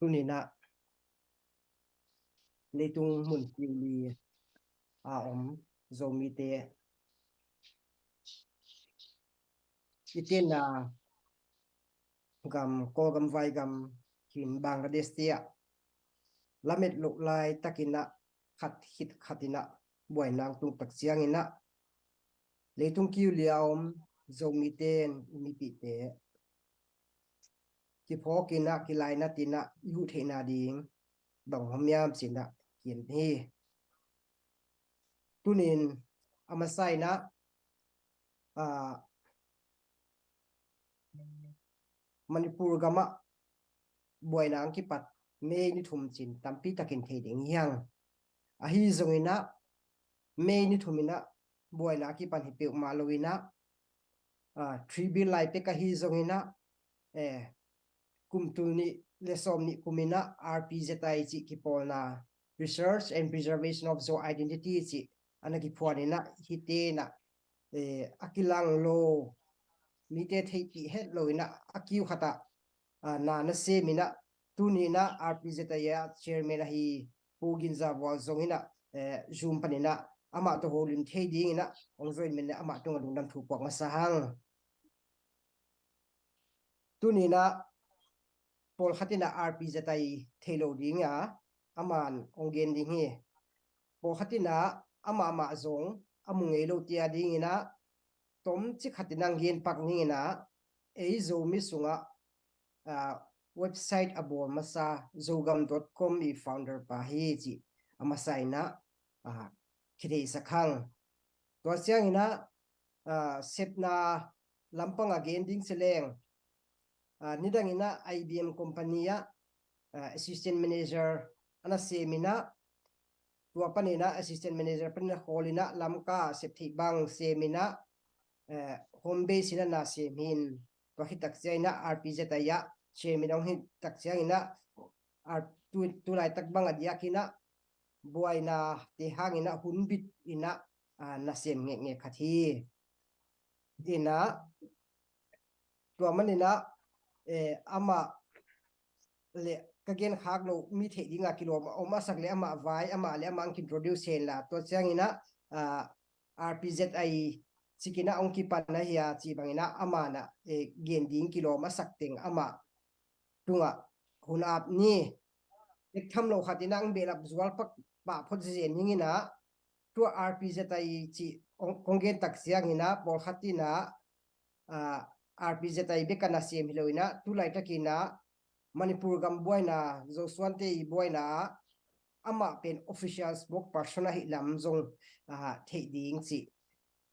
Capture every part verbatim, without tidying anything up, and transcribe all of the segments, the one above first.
Tuninah leitung mun kiuli a om Zomite i tenna gam, Kawlgam, Vaigam, hin Bangladesh te ah lamet loh lai takinah khat khit khatinah buaina tung tak cianginah leitung kiuli a om Zomite in i mipihte kiphawkinah kilainatinah i huh theihna ding bang hom hiam cinah kian hi. Tunin a masa inah, ah, Manipur gamah buaina ang kipat May ni thum cin tampi takin thei ding hiang. Ahi zonginah May ni thuminah buaina a kipan hi peuhmah loinah, ah, tribal lai pek ahi zonginah, eh, kum tul nih le sawm nih kuminah R P Z I cih kipawlna, Research and Preservation of Zo Identity cih ana kiphuaninah hitenah, eh, a kilang lo mite theihpih het loinah a kiu khatah, ah, na na seminah tuninah R P Z I a chairman ahi Pu Ginza Vual zonginah, eh, Zoom paninah amah tawh holim thei dinginah hong zoin minah amah tungah lungdam thu puak masa hang. Tuninah pawlkhatinah R P Z I thei lo dinga aman hong gen ding hi. Pawlkhatinah amahmah zong a mu ngei lo tia dinginah tomci khatinah gen pak ninginah ei Zomi sungah, ah, website a bawl masa Zogam dot com i founder pa hi cih a masa inah, ah, kitheisak hang. Tua cianginah, ah, sepna lampang a gen ding cileng, ah, nidanginah I B M company ah, ah, assistant manager ana seminah tua paninah assistant manager paninah khawlinah Lamka sep theih bang seminah, eh, home base inah na sem hin. Tua khit tak cianginah R P Z I ah chairman hong hi tak cianginah, ah, tu, tu laitak bang a diakinah buaina te hanginah hun bit inah, ah, na sem ngekngek khat hi. Inah tua maninah, eh, amah le ka gen khak lo mi theih dinga kilawm a om a sak le amah vai amah le amah ang introduce henla tua cianginah, ah, R P Z I cikinah hong kipan ahia ci banginah amanah, eh, gen ding kilawm a sak teng amah tungah hun ap ni. Ek tham lo khatinah ang behlap zual pak pah phot zizen ninginah tua R P Z I cih kong, kong gen tak cianginah pawlkhatinah, ah, R P Z I bek a na sem hi loinah tu laitakinah Manipur gam buaina, Zosuante i buaina ah amah pen official spokesperson ahi lam zong, ah, theih ding cih,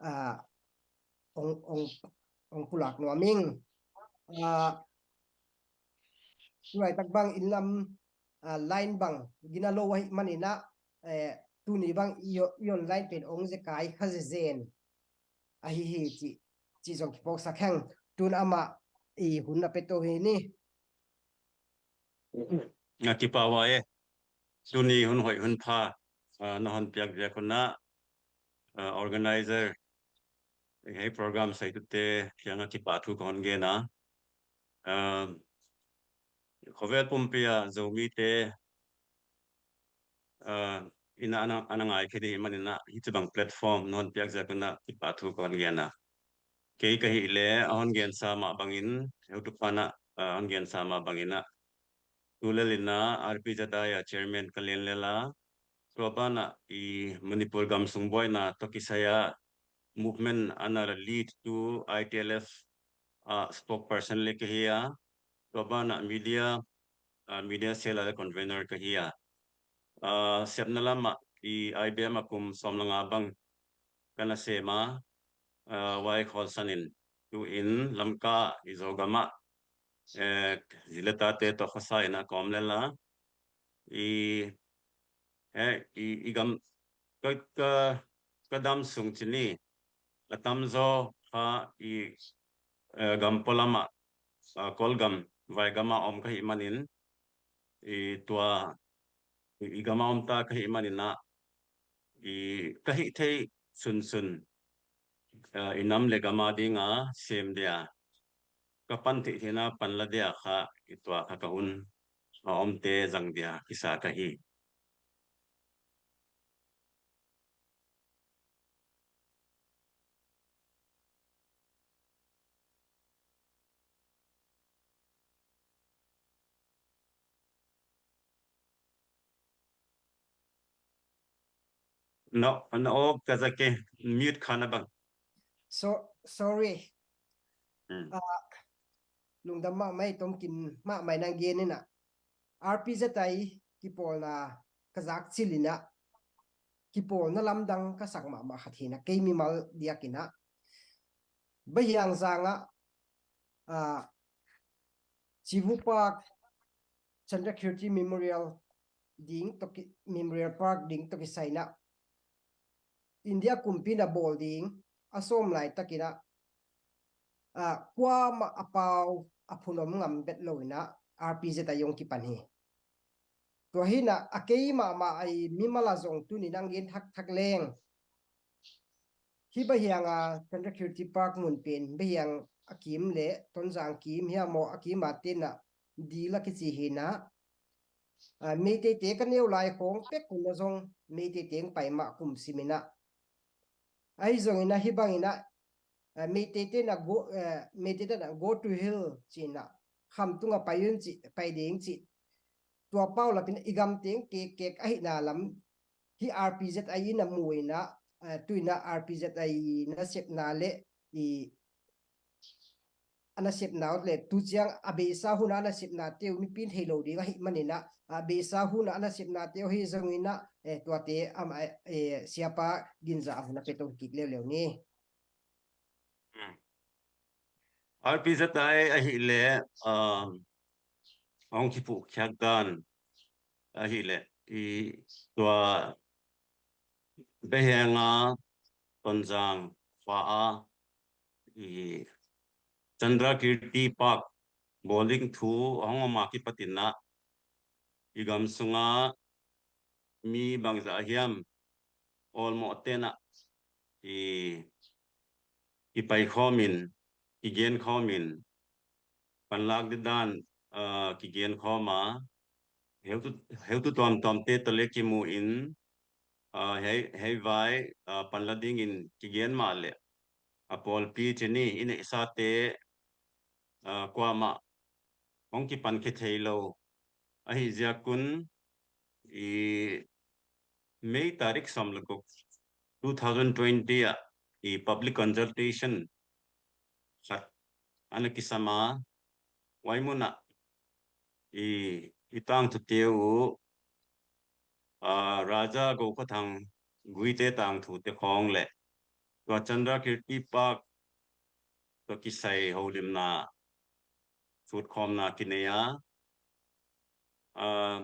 ah, ong, ong, ong pulak nuam ing. Ah, tu laitak bang inn lam, ah, line bang gina lo ahi maninah, eh, tuni bang i, i online pen ong zekai kha zezen ahi hi cih, cih zong kiphawksak heng. Tun amah i hun na pia to hi ni. A kipa wa e. Tuni hun hoih hun pha, ah, na hon piak ziak hunah, ah, organizer, hei program saitute kiangah kipa thu ka hon gen a. Ah, khovel pumpi ah Zomite, ah, ina ana, ana ngai khe dih maninah hih cibang platform na hon piak ziak hunah kipa thu ka hon gen a. Kei ka hih leh a hon gensa mah bangin, heutu panah, ah, a hon gensa mah banginah tulel inah R P Z I a chairman ka len lela, tua banah i Manipur gam sung buaina tawh kisai ah movement ana lead tu I T L F ah spokesperson le ka hi a, tua banah media, ah, media cell ah le convener ka hi a. Ah, sepna lamah i I B M a kum sawm le nga bang ka na sem a, ah, wai khawl sanin tu in Lamka i Zogam ah, eh, zi le tate tawh khuasa inah ka om lela. I, eh, i, i gam ka, ka, ka dam sung cini a tamzaw kha i, eh, gam pualamah, ah, Kawlgam, Vaigam ah om ka hih manin i tua i, i gam ah omta ka hih maninah i ka hih theih sunsun, ah, i nam le gam a dinga sem dia ka pan theih theihna pan la dia kha i tua kha ka hun. a omte zang dia kisa ka hi. No, no, ka zake mute khana bang. So, sorry. Hmm. Ah, lungdam mahmah, tomkin mahmah nang gen ina. R P Z I kipawlna ka zak cil ina, kipawlna lamdang ka sak mahmah khat hi ina, kei mimal diak ina. Bahiang zanga, ah, Chivu Park, Chandrakirti Memorial ding toki, Memorial Park ding toki saina India kumpi na bawl ding a sawm laitakina, ah, kuama a pau a phun om ngam bet lo ina R P Z I hong kipan hi. Tua hina a kei mahmah a i mimal a zong tuni nang gen thakthak leng. Hi bahianga Chandrakirti Park mun pen bahiang a kim le Tonzang kim hia maw a kim a tena dila kici hina. Ah, Meiteite ka neu lai khong pek kunna zong Meiteite hong pai mah kum simina. Ahi zongina hi bangina, ah, Meiteite na go, ah, Meiteite na go to hell cina, kham tunga pai un ci, pai ding ci. Tua pau lapin i gam teng kek kek ahina lam hi R P Z I ina muina, ah, tuina R P Z I na sepna le i a nasepna uh le tu ciang a beisa huna a nasepna teu mipin thei lo ding ahi manina, a beisa huna a nasepna teu hi zongina, eh, tuate ama, eh, siapa ginza a huna pe tong kik leuleu ni. Hmm. R P Z I ahi le, um, hong kipuh khiak dan ahi le i tua Behenga Tonzang fa a i Chandrakirti Park bowling thu a hong om a kipatina i gam sunga mi bangzah hiam awlmawh tena i, i pai khawmin, i gen khawmin, panlak didan, ah, kigen khawma, heutu, heutu tuamtuamte tawh le kimu in, ah, hei, hei vai, ah, panla dingin kigen mah le a pawlpi cini i neihsate, ah, kuamah hong kipan khia thei lo ahi ziakun i May tarik sawm le guk two thousand twenty ah i public consultation khat ana kisam a, huai munah i, i tangthu teu uh, ah, Raja Go Kha Thang Guite tangthu te khawng le tua Chandrakirti Park tua kisai holimna sutkhawmna kinei a, ah,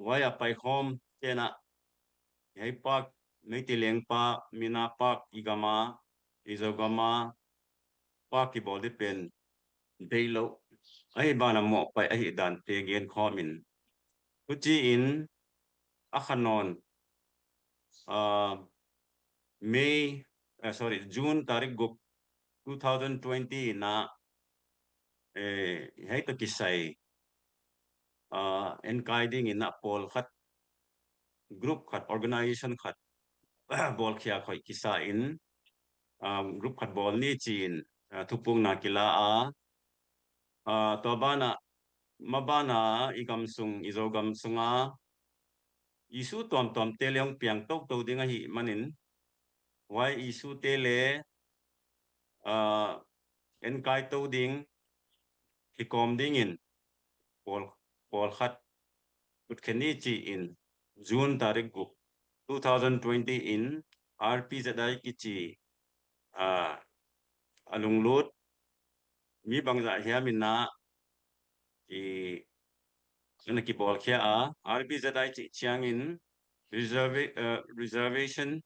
huai a paikhawm tena hei Park, Meitei lengpa, mina Park i gama, i Zogama Park kibawl di pen deih lo ahi bana mawhpaih ahi dante gen khawmin, huci in a kha nawn, ah, May, ah, sorry, June tarik guk two thousand twenty ina, eh, hei tawh kisai, ah, enkai dingin a pawlkhat, group khat, organization khat bawlkhia khoih kisa in, ah, group khat bawl ni ci-in, ah, thupukna kila a, ah, tua bana, mabana i gam sung, i Zogam sunga issue tuamtuamte le hong piang toto ding ahi manin, huai issue te le, ah, enkai to ding, kikawm dingin pawl, pawlkhat kutkhia ni ci-in June tarik guk two thousand twenty in R P Z I kici, ah, a lunglut mi bangzah hiam ina i ana kibawlkhia a, R P Z I cih ciangin reserva-, eh, reservation,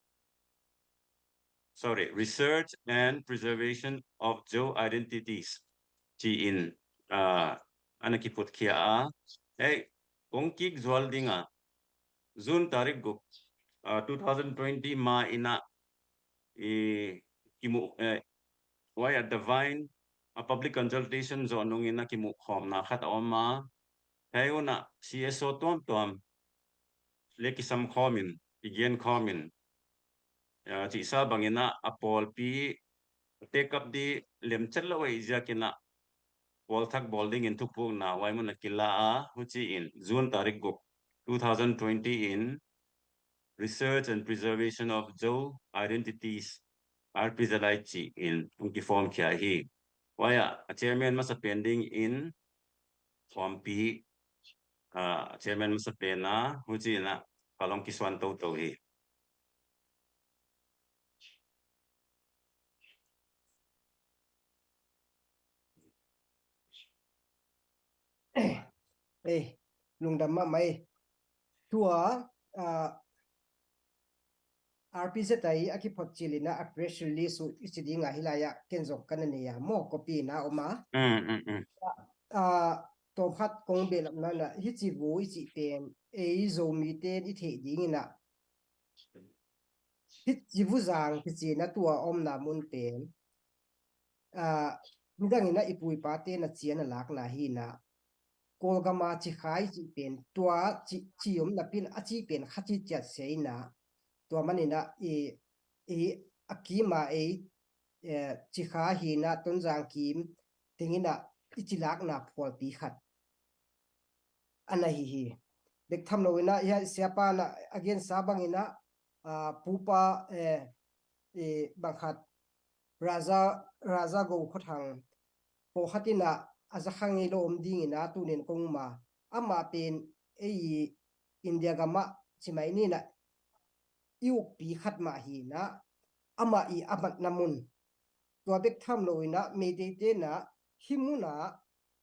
sorry, Research and Preservation of Zo Identities ci-in, ah, ana kiputkhia a. Hei, kong kik zual dinga June tarik guk, ah, two thousand twenty ma ina i kimu, eh, huai a Divine a public consultation zawh nungin a kimuh khawmna khat a om a, Hei unah C S O tuamtuam le kisam khawmin, kigen khawmin, ah, cihsa banginah a pawlpi a tekap di lemcet lo ei ziakinah pawlthak bawl dingin thupukna huai munah kila a, huci in June tarik guk, two thousand twenty in Research and Preservation of Zo Identities, R P Z I ci in hong kiform khia hi. Huai ah a chairman masa pen dingin Huampi, ah, chairman masa pen a, huci inah ka long kisuan toto hi. Eh, lungdam mahmah ei. Tua, ah, R P Z I a kiphot cilinah a press release uh i ci dinga hilai-ah ken zong ka na nei a maw, copy na om a. Mm, mm, mm. Ah, tawmkhat kong behlapna inah hici vu i cih pen ei Zomite in i theih dinginah hici vuzang kici na tua omna mun pen, ah, midangin ah i pu i pate na cian a lakna hi inah, Kawlgama cikha i cih pen tua ci, ci om napi inah a ci pen kha ci ciat sia inah, tua maninah i, i a kima ei, eh, cikha hi inah Tonzang kim tenginah i ci lakna phualpi khat a na hi hi. Bek tham lo inah, hiah siapa inah a gensa banginah, ah, pupa, eh, eh, bangkhat Raza, Raza Go Khua Thang pawlkhat inah a zakha ngei lo om dinginah tunin kong um a, amah pen ei India gamah cimai ninah i ukpi khat mah hi inah, amah i a matna mun. Tua bek tham lo inah Meiteite inah hih munah,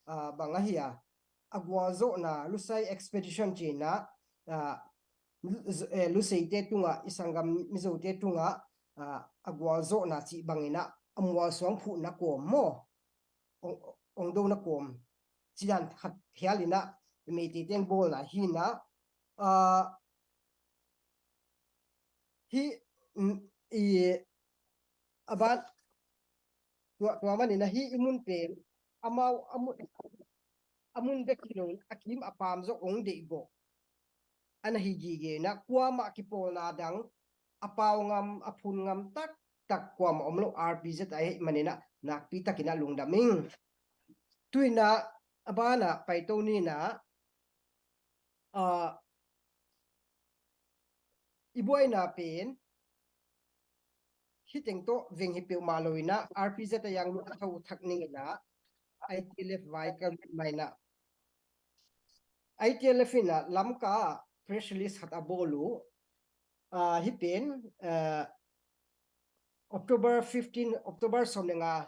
ah, bang ahi a, a gualzawhna Lusai Expedition ci inah, ah, Lu-, eh, Luseite tungah, i sanggam Mizote tungah, ah, a gualzawhna cih banginah a mualsuang phuhna kawm maw, ong, ong dona kawm cidan khat hial inah Meiteite in bawlna hi inah, ah, hih, mm, i, a ban, tua, tua maninah hih i mun pen amau a mun, a mun bek hi lo a kim a pam zong ong deihgawh a na hi gige inah, kuamah kipawlna dang a pau ngam, a phun ngam taktak kuamah om lo, R P Z I ahih maninah nakpi takinah lungdam ing. Tu inah a banah paito ninah, ah, i buaina pen hih teng tawh veng hi peuhmah lo inah R P Z I a yang lungtho thak ning inah I T L F vai ka lut mah inah, I T L F inah Lamka ah press release khat a bawl uh, ah, hih pen, ah, October fifteen, October sawm le nga,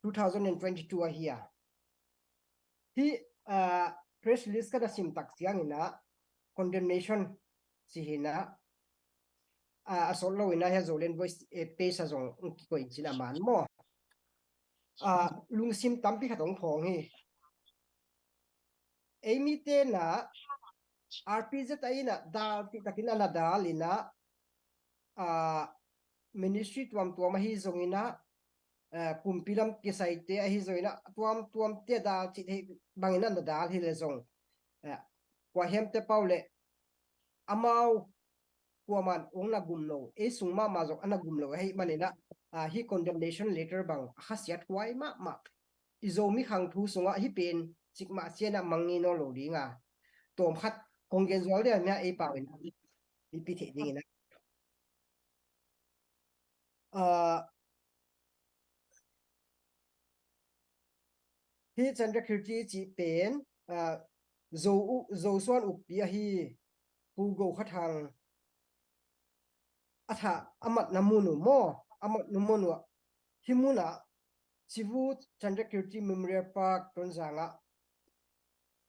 two thousand and twenty-two ahi a. Hih, ah, press release ka na sim tak cianginah condemnation ci hi inah, ah, a sawt lo inah hia Zoland Voice, eh, page ah zong kikoih in cin a man maw. Ah, lungsim tampi khat ong thawng hi. Ei mite inah R P Z I inah dal cih takin a na dal inah, ah, ministry tuamtuam ahi zong inah, ah, kumpi lam kisaite ahi zong inah tuamtuamte a dal cih hi bangin a na dal hi le zong, ah, kua hiamte pau le amau kuaman ong na gum lo, ei sung mahmah zong a na gum lo ahih maninah, ah, hih condemnation letter bang a khasiat huai mahmah. I Zomi khang thu sungah hih pen cikmah cianah mang ngei nawn lo dinga, tawmkhat kong gen zual dia mia ei pau in i pi theih dinginah, ah, hih Chandrakirti cih pen, ah, Zo u-, Zosuan ukpi ahi Pu Go Kha Thang a thah a matna mun uh maw, a matna mun uh hih munah Chivu Chandrakirti Memorial Park Tonzang ah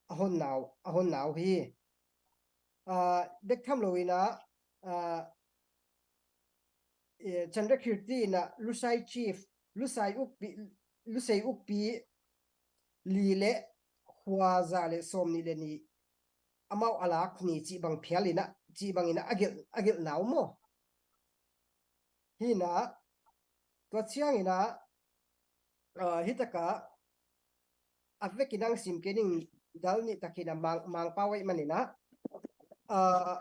a honna uh, a honna uh hi. Ah, bek tham lo inah, ah, eh, Chandrakirti inah Lusai chief, Lusai ukpi, Lusai ukpi li le khua za le sawm nih le nih amau a lak ni cih bang phial inah, cih bang inah a gelh, a gelhna uh maw. Hi inah, tua cianginah, ah, hih takah a vekin ang sim kei ning, dal nih takin a mang, mang pau ahih manin ah, ah,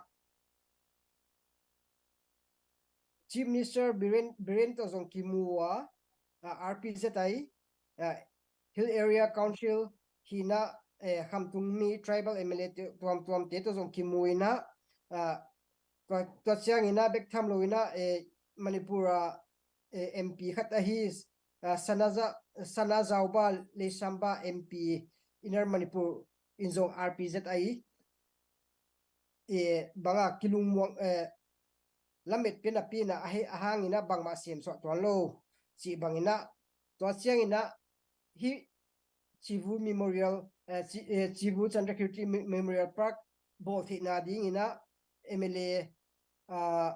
Chief Minister Biren, Biren tawh zong kimu a, ah, R P Z I, ah, Hill Area Council hi in ah, eh, Khamtung mi tribal M L A te, tuamtuamte tawh zong kimu in ah, ah, tua, tua ciangin ah bek tham lo in ah, eh, Manipur a, eh, M P khat ahi, ah, Sanaza, Sanajaoba Leishemba M P Inner Manipur in zong R P Z I, eh, bang a kilungmuang, eh, lamet pen a pi in ah, a he, a hang in ah bangmah sem suak tuan lo cih bang in ah, tua ciangin ah hih Chivu Memorial, eh, Chi-, eh, Chivu Chandrakirti Me-, Memorial Park bawl theihna dingin ah M L A, ah,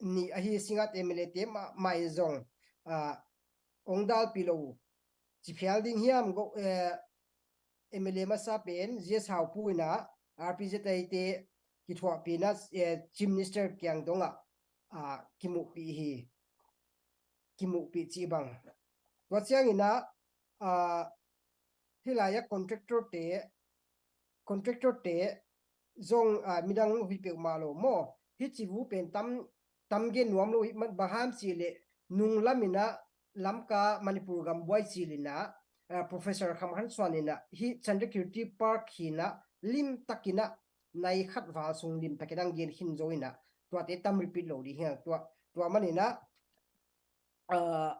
nih ahi Singngat M L A te mah, mah in zong, ah, hong dalpih lo uh. Ci phial ding hiam, go, eh, M L A masa pen G S Haupu in ah R P Z I te kithuahpih in ah, eh, Chief Minister kiang dong ah, ah, kimuhpih hi. Kimuhpih cih bang. Tua ciangin ah, ah, hih lai-ah contractor te, contractor te zong, ah, midang hi peuhmah lo maw. Hih Chivu pen tam, tam gen nuam lo hi, bang hang hiam cih leh nung lam in ah Lamka Manipur gambuai cil in ah, ah, Professor Kham Khan Suan in ah hih Chandrakirti Park hi in ah limtakin ah nai khat val sung limtakin ah gen khin zo in ah, tuate tam repeat lo ding hi hang. Tua, tua manin ah, ah,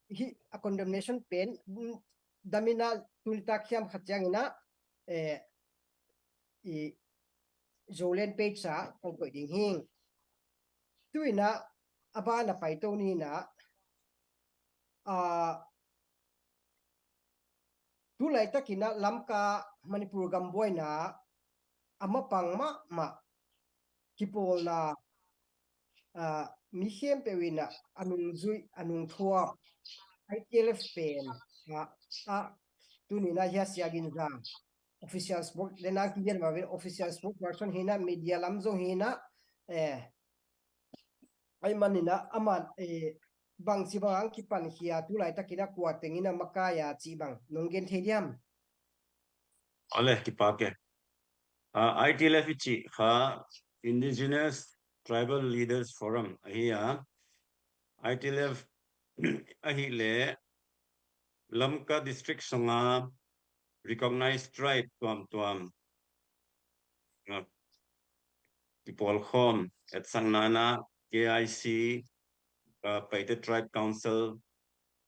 hih a condemnation pen, mm, dam in ah tuni tak hiam khat ciangin ah, eh, i Zoland page ah kan koih ding hi. Tu in ah a ban a paito ni in ah, ah, tu laitakin ah Lamka Manipur gam buaina a mapang mahmah kipawlna, ah, mi khempeuh in ah a nungzuih, a nungthuam I T L F pen ah, ah, tuni in ah Hia Siagin Zam official spokes, le nang kigen ma ven official spokesperson hi in ah, media lam zong hi in ah, eh, ahih manin ah, aman, eh, bangci bang hang kipankhia, tu laitakin ah kua teng in ah makai a cih bang nong gen thei diam? Awle, kipak e. Ah, I T L F i cih kha Indigenous Tribal Leaders Forum ahi a, I T L F ahih leh Lamka district sunga recognized tribe tuamtuam, ah, kipawlkhawm, etsakna in ah K I C, ah, Paite Tribe Council,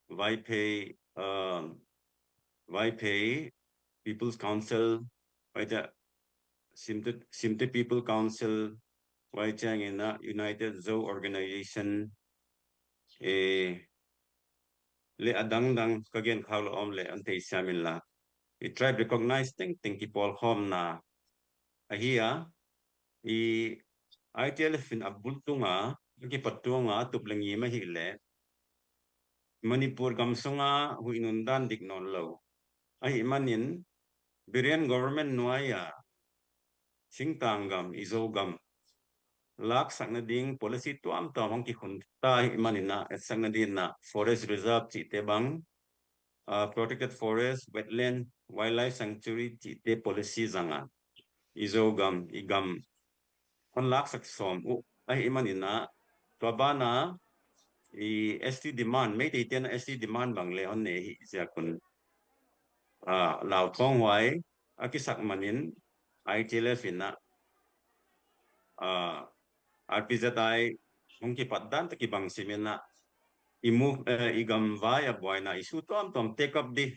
Vaiphei, ah, Vaiphei People's Council, Vaiphei Simte, Simte People Council, vai ciangin ah United Zo Organization, eh, le a dangdang ka gen khak lo om le an thei siam inla, i tribe recognize tengteng kipawlkhawmna ahi a, i I T L F in a bul tunga, a kipat tunga tup le ngim ahih leh Manipur gam sunga huih nundan dik nawn lo. Ahih manin Biren government nuai a singtang gam, i Zogam laksak nading policy tuamtuam hong kikhun ta ahih manin ah, etsak nading in ah forest reserve cihte bang, ah, protected forest, wetland, wildlife sanctuary cihte policy zang a, i Zogam, i gam hong laksak sawm uh ahih manin ah, tua ban a i S T demand, Meiteite in ah S T demand bang le hong nei ahih ziak un, ah, lauthawnghuai a kisak manin I T L F in ah, ah, R P Z I hong kipat dan tawh kibang sim in ah, i move, eh, i gam vai a buaina issue tuamtuam take up ding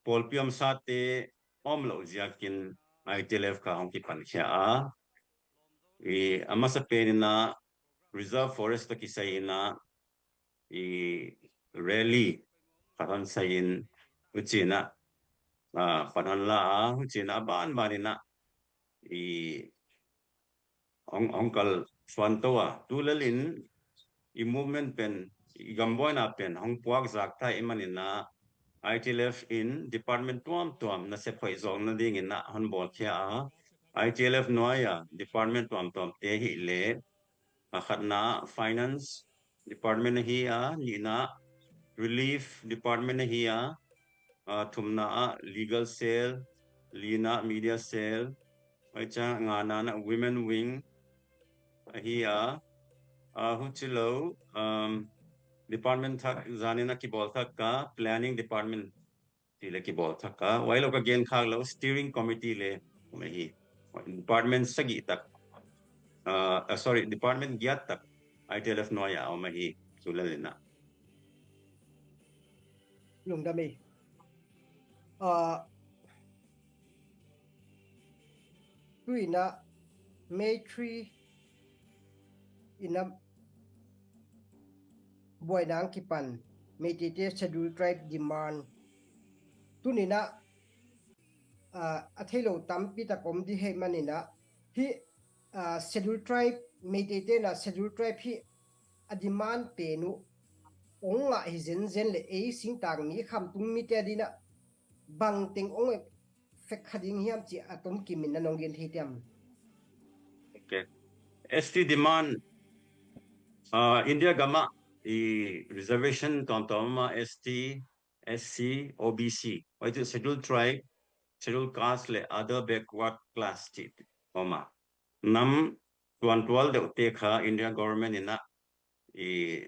pawlpi omsate om loh ziakin I T L F kha hong kipankhia a, i a masa pen in ah reserve forest tawh kisai in ah i rally khat hong sai in, huci in ah, ah, pan hong la a, huci in ah a banban in ah i hong, hong kal suan to a. Tu lel in i movement pen, i gam buaina pen hong puak zak ta ahih manin ah, I T L F in department tuamtuam nasep hoih zawk nading in ah hong bawlkhia a, I T L F nuai a department tuamtuamte ahih leh, a khatna finance department ahi a, nihna relief department ahi a, ah, thumna ah legal cell, lina media cell, ai ciang ngana ah women wing ahi a, ah, huci lo, um, department thak zanin a kibawl thak ka planning department ti le kibawl thak ka, huai lo ka gen khak lo steering committee le om ahi. Department sagih tak, ah, ah, sorry, department giat tak I T L F nuai a om ahi. Cu le lina. Lungdam ei. Ah, tu ina May three ina buaina ang kipan Meiteite Schedule Tribe demand. Tunina, ah, a thei lo tampi tak om di hei manina hi, ah, Schedule Tribe, Meiteite na Schedule Tribe hi a demand pen uh ong ngah hi zenzen le ei singtang mi khamtung mite a dina bang teng ong fek kha ding hiam ci a tom kimin na nong gen thei tiam? Okay. S T demand, ah, India gama i reservation tuamtuam ma S T, S C, O B C, huai tu Schedule Tribe, Schedule Caste le other backward class ci om a. Nam tuantual deuhte kha India government ina i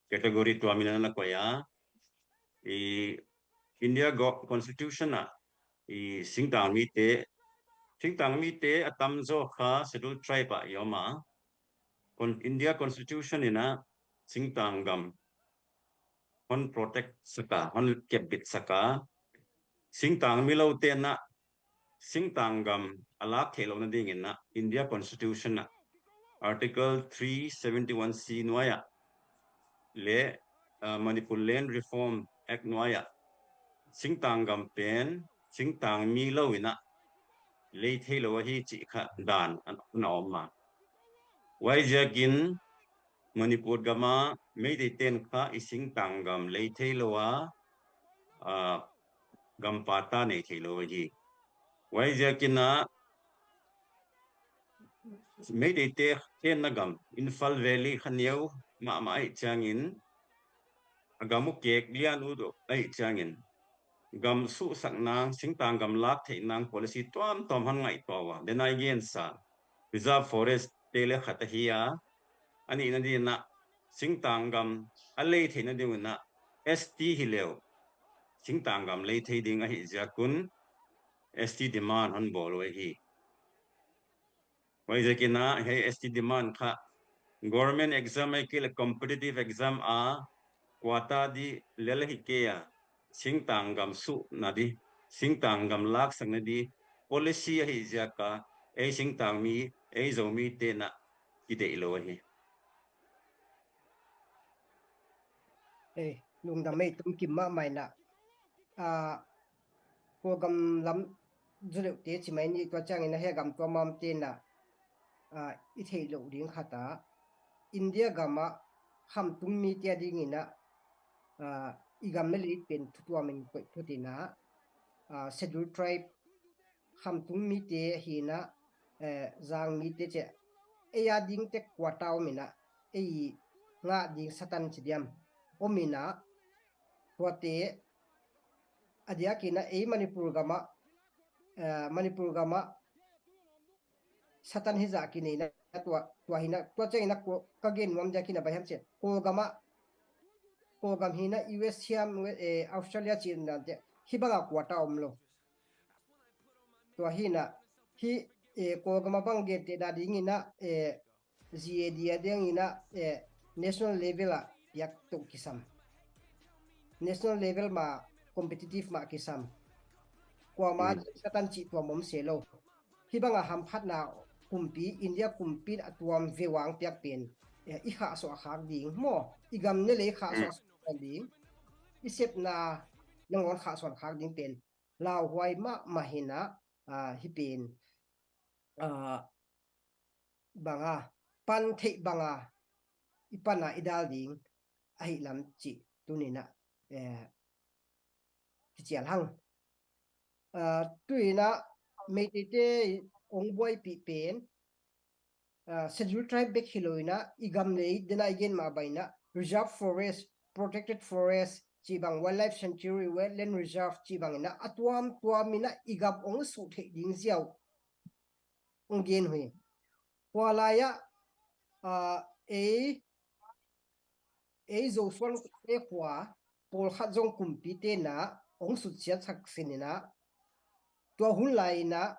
category tuamin na koih a, i India go-, constitution ah i singtang mite, singtang mite a tamzaw kha Schedule Tribe ah i om a. Con-, India constitution ina singtang gam hon protect saka, hon kepbit saka, singtang mi lote na singtang gam a lak theih loh nadingin ah India Constitution ah Article three seventy one C nuai ah le, ah, Manipur Land Reform Act nuai ah singtang gam pen singtang mi lo in ah lei thei lo ahi cih kha dan a, a om a. Huai ziakin Manipur gama Meiteiten kha i singtang gam lei thei lo a, ah, gam patta nei thei lo ahi. Huai ziakin ah Meiteite tenna gam Imphal Valley kha neu mahmah ahih ciangin a gam uh kek lian uh ahi ciangin gam suhsak nang, singtang gam lak theih nang policy tuamtuam hon ngaihtuah uh a, den a i gensa reserve forest te le khat ahi a, a nihna dingin ah singtang gam a lei theihna dingin ah S T hi leu singtang gam lei thei ding ahih ziakun S T demand hon bawl uh ahi. Huai ziakin ah hei S T demand kha government exam ahih kei le competitive exam a quota di lel ahih kei a singtang gam suhna di, singtang gam laksakna di policy ahih ziak a ei singtang mi, ei Zomite na kideih lo ahi. Ei, lungdam ei, tum kim mahmah in ah. Ah, Kawlgam lam zu deuhte ci mai ni, tua ciangin a hei gam tuamtuamte na, ah, i theih loh ding khat ah India gam ah khamtung mite a dingin ah, ah, i gam le lei pen thutuamin koih phut in ah, ah, Schedule Tribe khamtung mite hi in ah, eh, Zang mite ci a, ei a ding tek quota om in ah ei ngah ding satan ci diam om in ah, tuate a diakin ah ei Manipur gam ah, eh, Manipur gam ah satan hi zah kinei in ah tua, tua hi in ah, tua ciangin ah ka gen nuam diakin ah bang hiam ci a, Kawlgam ah, Kawlgam hi in ah U S hiam, eh, Australia ci in ah hih bang a quota om lo. Tua hi in ah hih, eh, Kawlgam ah bang gentehna dingin ah, eh, Z A D a dingin ah, eh, national level ah piak toh kisam. National level mah competitive mah kisam. Kuamah satan cih tuam om se lo. Hih bang a hamphatna kumpi, India kumpi in a tuam veuh a piak pen, eh, i khahsuah khak ding maw, i gam ne lei khahsuah ding, i sepna nangawn khahsuah khak ding pen lauhuai mahmah hi in ah, ah, hih pen, ah, bang a pan theih bang a i pan a i dal ding ahih lam cih tuni in ah, eh, kicial hang. Ah, tu in ah Meiteite ong buaipih pen, ah, Schedule Tribe bek hi lo in ah i gam lei, den a i gen mah bang in ah reserve forest, protected forest, cih bang, Wildlife Sanctuary, Wetland Reserve cih bang in ah a tuamtuam in ah i gam hong suh theih ding ziau hong gen uh hi. Khua lai-ah, ah, ei, ei Zosuan te khua pawlkhat zong kumpite in ah hong suksiatsak sin in ah, tua hun lai in ah,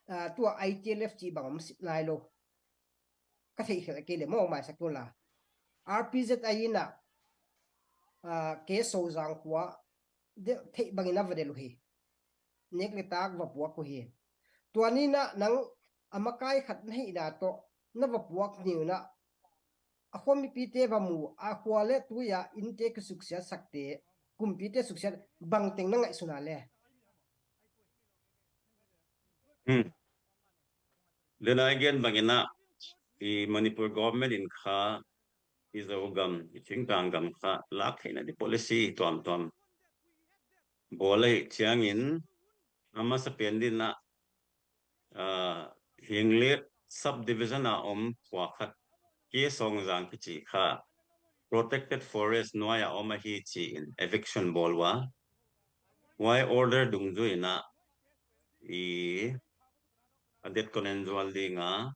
ah, tua I T L F cih bang om sit lai lo. Ka theih khial kei le maw, maisak tun la. R P Z I in ah, ah, K Sozang khua, de-, theih bangin a va delh uh hi. Nek le tak va puak uh hi. Tua ni in ah nang a makai khat na hihna tawh na va puak ni un ah, a khua mipite va mu, a khua le tui-a innte kisuksiatsakte, kumpite suksiat bangteng na ngaihsun a le? Hmm. Dena i gen bangin ah, i Manipur government in kha i Zogam, i Thingtang gam kha lak theihna di policy tuamtuam bawl ahih ciangin, a masa pen ding in ah, ah, Henglep subdivision a om khua khat, K Songzang kici kha protected forest nuai-a om ahi ci-in eviction bawl uh a, huai order dungzui in ah i a det konen zual ding a,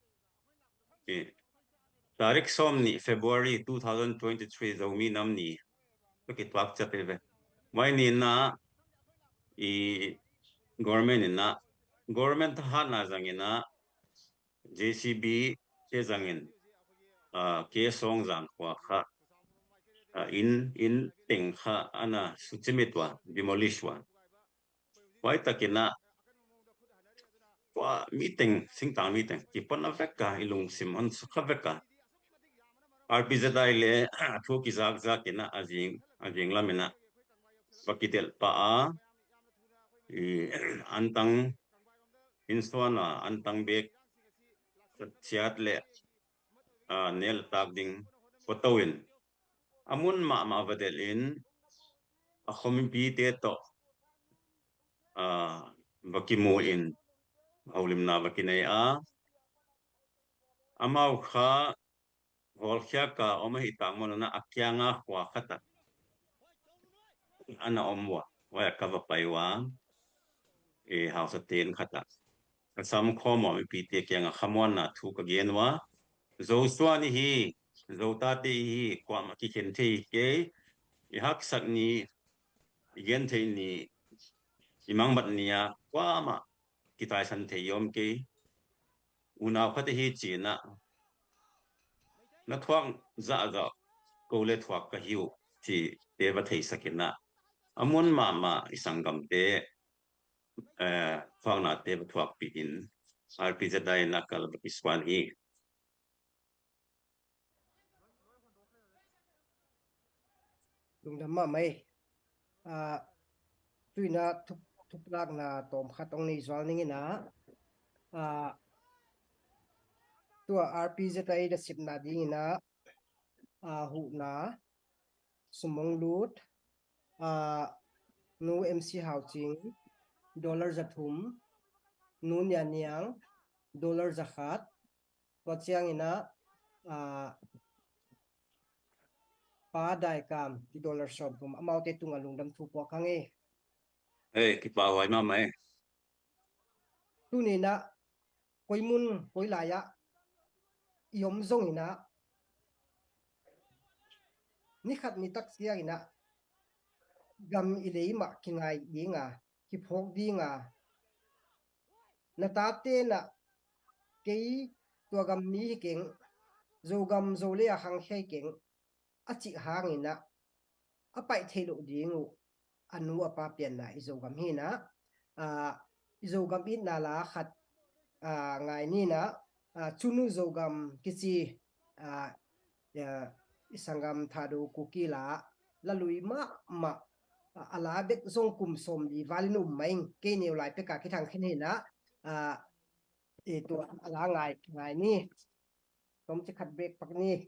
i tarik sawm nih February two thousand twenty-three Zomi Nam Ni ka kituak ciat hi ve. Huai ni in ah i government in ah, government thahatna zang in ah, J C B te zangin, ah, K Songzang khua kha, ah, inn, inn teng kha ana sucimit uh a, demolish uh a. Huai takin ah tua miteng, singtang miteng kipon a vek a, i lungsim hon sukha vek a. R P Z I le a thu kizakzak in ah, a zing, a zing lam in ah va kidelh pah a, i antang, innsuan a antang bek ciat le, ah, nel tak ding photo in a mun mahmah va delh in, a khua mipite tawh, ah, va kimu in holimna va kinei a, amau kha hawlkhiak a om ahih tak manin ah a kianga khua khat ah ana om uh a, huai-ah ka va pai uh a, i hausa ten khat ah ka sam khawm uh a, mipite kiangah khamuanna thu ka gen uh a, Zosuan i hi, Zotate i hi, kuamah kikhen thei hi kei, i haksak ni, i gen theih ni, i mangbat ni-a kuamah kitaisan thei i om kei. Unau khat i hi ci-in ah, na thuak zahzah ko le thuak ka hi uh cihte va theisak in ah, a mun mahmah i sanggamte, eh, thuaknate va thuakpih in, R P Z I in ah kal va kisuan hi. Lungdam mahmah ei. Ah, tu-in ah thup-, thuplakna tawm khat hong nei zual ning in ah, ah, tua R P Z I nasepna ding in ah, ah, huhna sum hong lut, ah, Nu M C Hau Cing, dollar za thum, Nu Nia Niang, dollar za khat, tua ciangin ah, ah, Pa Dai Kam, dollar sawm thum, amaute tungah lungdam thu puak hang ei. Ei, kipahhuai mahmah ei. Tuni-in ah, koi mun, koi lai-ah i om zongin ah, ni khat ni tak ciangin ah, gam i lei mah kingai ding a, kiphawk ding a, na tate'n ah, kei tua gam mi hi keng, Zogam Zolei a khangkhia hi keng, a cih hangin ah, a paih theih loh ding uh a nu a pa pianna i Zogam hi-in ah, ah, i Zogam itna la khat, ah, ngai ni-in ah, ah, Cunu Zogam kici, ah, ah, i sanggam Thado Kuki la, la lui mahmah, ah, a la bek zong kum sawmli val in um mai ing, kei neu lai pek a kithang khin hi-in ah, ah, i tua a la ngai, ngai ni. Tomcik khat break pak ni.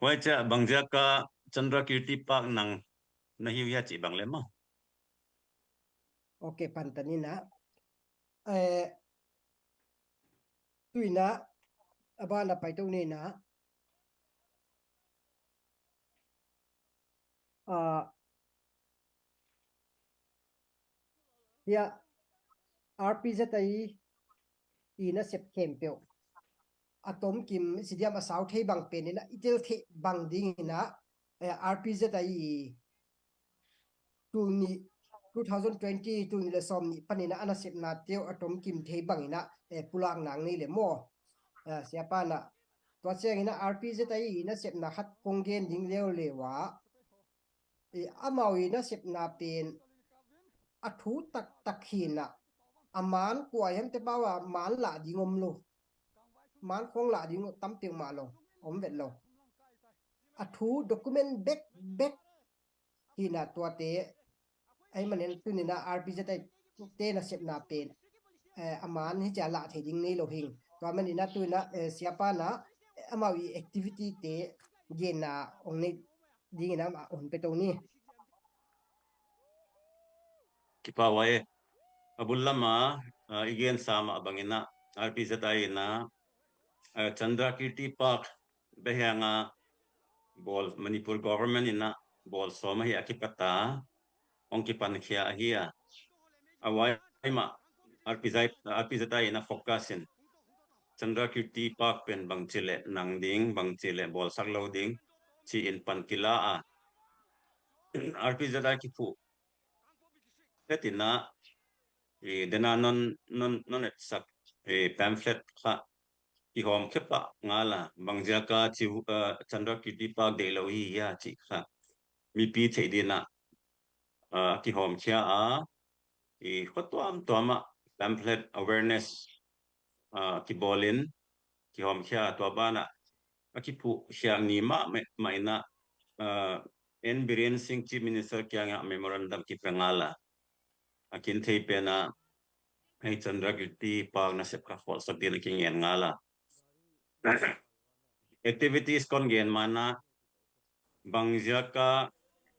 Huai ciah bangziaka Chandrakirti Park nang na hi uh hia cih bang le maw? Ok, pantan ina. Eh, tu ina, a bana paito ni ina. Ah, hia R P Z I i nasep khempeuh a tomkim, sidiam a sau thei bang pen ina i tel thei bang ding ina, eh, R P Z I i tul nih, two thousand twenty, tul nih le sawm nih pan ina a nasepna teu a tomkim thei bang ina, eh, pulak nang nei le maw? Eh, siapa na, tua ciang ina R P Z I i nasepna khat kong gen ding leuleu a, eh, amau i nasepna pen a thu taktak hi ina, a man kua hiam te pau a man lah ding om lo. Man khong lah ding tam peuhmah lo, om vet lo. A thu document bekbek hi ina tuate, ahih manin tu ina R P Z I te nasepna pen, eh, a man hi cia lah thei ding nei lo hing. Tua man ina tu ina, eh, siapa na, eh, amau i activity te genna ong nei ding ina a hun pe to ni. Kipa huai, a bul lama, ah, i gensa mah bang ina R P Z I ina, ah, Chandrakirti Park behianga bawl, Manipur government ina bawl sawm ahi a kipata, ong kipan khia ahi a. A huai mah R P Z I, R P Z I ina focus in Chandrakirti Park pen bang ci le nang ding, bang ci le bawlsak lo ding ci in pan kila a. R P Z I kiphuh het ina, i dena non, non, non etsak, i pamphlet kha kihawm khia pah ngal a, bangziaka ci, eh, Chandrakirti Park deih lo hi hia cih kha mipi theih ding ina, eh, kihawm khia a, i khua tuamtuam ah pamphlet awareness, eh, kibawlin kihawm khia a, tua bana a kiphuh khiak ni mah, mah ina, eh, N Biren Singh Chief Minister kiangah memorandum kipia ngal a, a kin thei pen a, hei Chandrakirti Park nasep kha khawlsak ding a kingen ngal a. Activities kon gen mana, bangziaka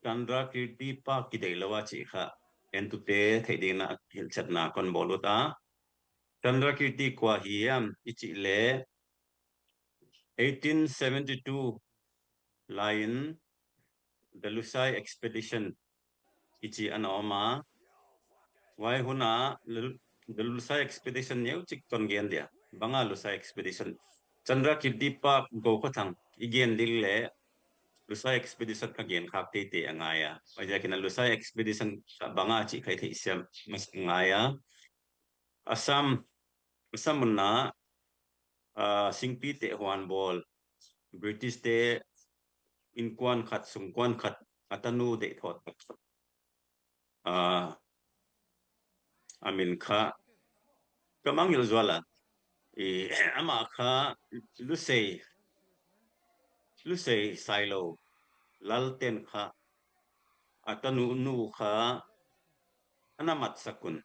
Chandrakirti Park kideih lo a cih kha entute theih ding ina hilhchetna kon bawl ut a. Chandrakirti kua hi hiam i cih le, eighteen seventy-two lai-in The Lushai Expedition i ci ana om a. Huai huna The Lushai Expedition neucik ton gen dia. Banga Lushai Expedition? Chandrakirti Park go khuathang i gen ding le Lushai Expedition kha gen khak teitei a ngai a. Huaiziakin a Lushai Expedition banga cih kha i theih siam masa ngai a. Assam, Assam munah, ah, singpi teh huan bawl, British te innkuan khat, sungkuan khat a tanu deih thawh tak, ah, a min kha ka mangngilh zual a, i, amah kha Lusei, Lusei Sailo, Lalten kha a tanu nu kha ana matsak un,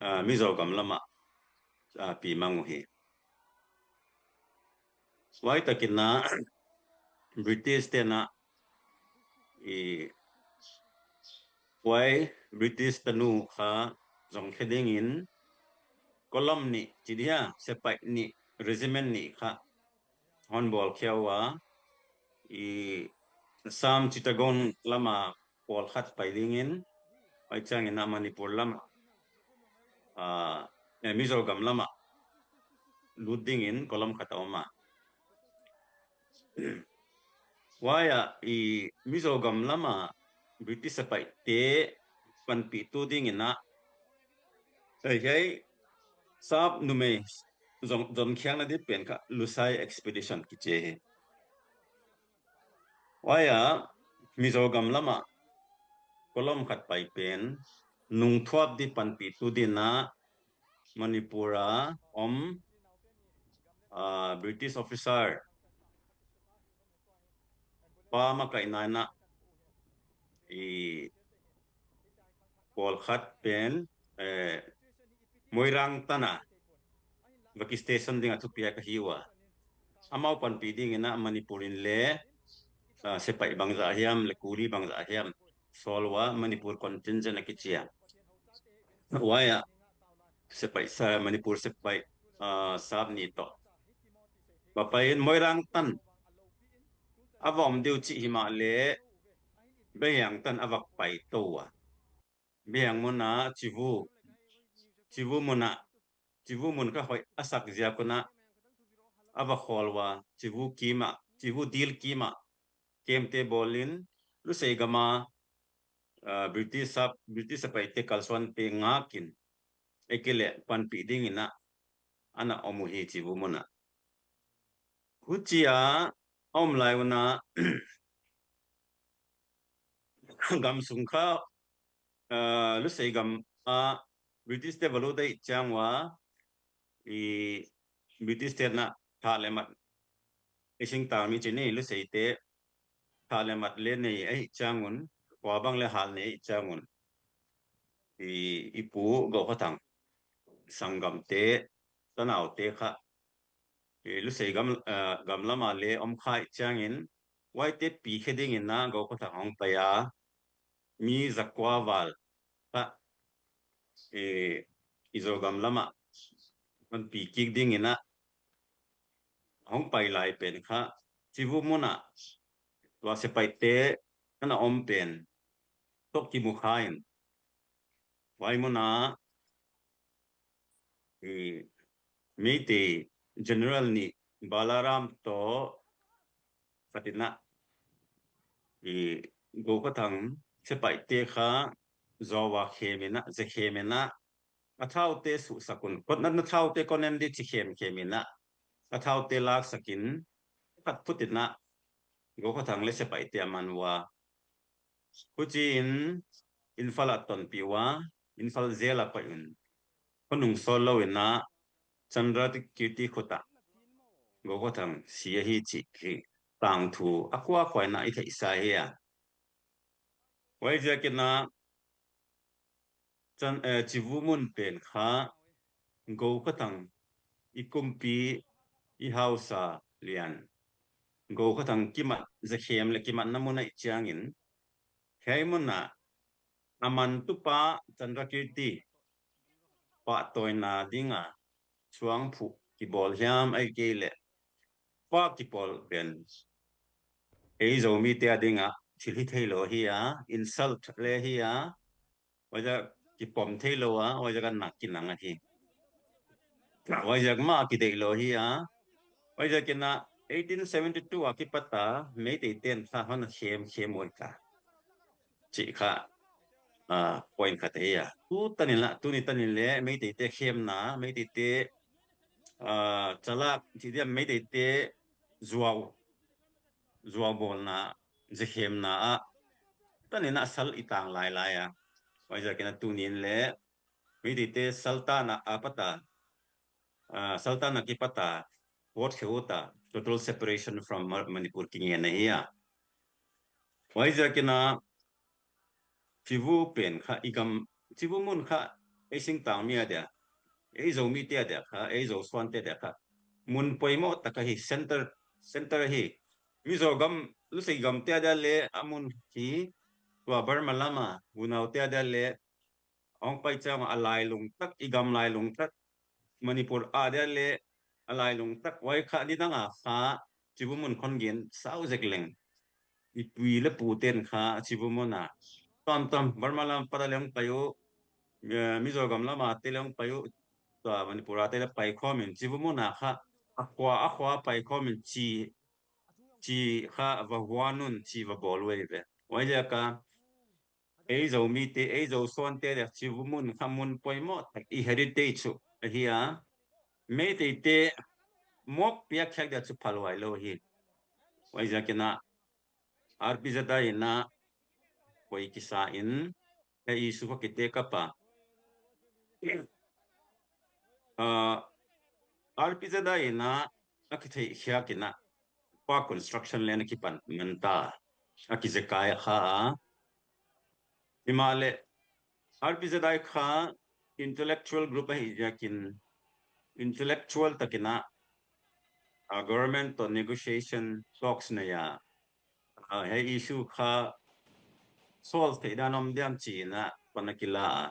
ah, Mizo gam lamah, ah, pi mang uh hi. Huai takin a British ten a i huai British tanu kha zong khia dingin column nih ci dia, sepaih nih, regiment nih kha hon bawl khia uh a, i Assam Chittagong lama pawlkhat pai dingin, huai ciangin a Manipur lama, ah, eh, Mizo gam lama lut dingin column khat a om a. Huai ah i Mizo gam lama British sepaihte panpihtu dingin a, hei, hei, sap numei zon, zonkhiakna ding pen kha Lusai Expedition kici hi. Huai ah Mizo gam lamah column khat pai pen nungthuap ding panpihtu dingin a Manipur a om, ah, British officer pa makaihna in a i pawlkhat pen, eh, Moirang tan a vaki station ding a thupiak ahi uh a. Amau panpih dingin a Manipur in le ah, sepaih bangzah hiam le kuli bangzah hiam sawl ua Manipur contingent a kici a. Huai ah sepaih sa, Manipur sepaih, ah, sap nih tawh va pai in Moirang tan a va om deuh cih himah le Behiang tan a va pai to ua. Behiang mun ah Civu, Civu mun ah, Civu mun kha hoih a sak ziak un ah a va khawl ua, Civu kim ah, Civu dil kim ah camp te bawl in Lusei gam a, ah, British sap, British sepaihte kalsuante ngak in, ei kei leh panpih ding in ah a na om uh hi Civu mun ah. Huci a a om lai un ah gam sung kha, ah, Lusei gam ah British te va lut ahih ciang ua, i British te na thah le mat, i singtang mi ci ni, Lusei te thah le mat le nei ahih ciang un, khua bang le hal nei ahih ciang un, i, i pu Go Kha Thang sanggam te, tanau te kha, i Lusei gam, ah, gam lam ah le om kha ahih ciangin, huaite pikhia ding in ah Go Kha Thang hong pai a, mi zakua val kha, i, i Zogam lam ah hong pi kik ding in ah hong pai lai pen kha Civu mun ah tua sepaihte a na om pen tawh kimu kha in, huai mun ah, i, Meitei General nih Balaram tawh khat in ah, i, Go Kha Thang sepaihte kha zaw a khem in ah, za khem in ah, a thaute suhsak un, kotna thaute kong en dih ci khemkhem in ah, a thaute laksak in, khat phut in ah Go Kha Thang le sepaihte a man ua. Huci in Imphal ah tonpih ua, Imphal jail ah koih un, khua nung sawl lo in ah Chandrakirti khut ah Go Kha Thang si ahi cih hi. Tangthu a khuakhua in ah i theihsa hi a. Huaiziak in ah Can, eh, Civu mun pen kha Go Kha Thang i kumpi, i hausa lian, Go Kha Thang kimat, za khem le kimatna mun ahih ciangin, hiai mun ah a mantupa Chandrakirti pahtawina ding a suangphuh kibawl hiam, ahih kei leh pa kipawl pen ei Zomite a ding ah thil hi thei lo hi a, insult le hi a, huaiziak kipom thei lo a, huaiziak a na kinang ahi. Huaiziak mah kideih lo hi a, huaiziak in ah eighteen seventy two a kipat a Meiteite'n kha hon a khemkhem uh hi kha cih kha, ah, point khat hi a. Tu tan in ah, tuni tan in leh Meiteite khemna, Meiteite, ah, calak cih diam, Meiteite zuau, zuau bawlna, za khemna ah tan in ah sal i tang lailai a. Huaiziak in ah tuni in leh Meiteite saltan a, a pat a, ah, saltan a kipat a pawt kheuh ut a, total separation from Ma-, Manipur kingen ahi a. Huaiziak in ah Civu pen kha i gam, Civu mun kha ei singtang mi a dia, ei Zomite a dia kha, ei Zo suante a dia kha mun poimoh tak ahi, center, center ahi. Mizo gam, Lusei gamte a dia leh a mun hi, tua Burma lam a unaute a dia leh hong pai ciang a lailung tak, i gam lailung tak, Manipur a dia leh a lailung tak, huai kha nidang a kha Civu mun khong gen sau zek leng, i pi le pute'n kha Civu mun a tuamtuam, Burma lam pat a leh hong pai uh, eh, Mizo gam lam a te leh hong pai uh, tua Manipur a te leh pai khawm in, Civu mun a kha a khua a khua pai khawm in ci, ci kha va huan un, ci va bawl uh ei ve. Huaiziak a ei Zomite, ei Zo suante dia Civu mun kha mun poimoh tak, i heritage uh ahi a. Meiteite mawk piak khiak dia chu phalhuai lo hi. Huaiziak in ah R P Z I in ah koi kisa in, hei i sukha kite kapa, ah, R P Z I in ah a kitheih khiak in ah park construction le na kipan manta, a kizekai a kha a. Himahleh R P Z I kha intellectual group ahih ziakin intellectual tak in ah, ah, government tawh negotiation talks nei a, ah, hei issue kha solve theih dan om diam ci-in ah pan a kila a.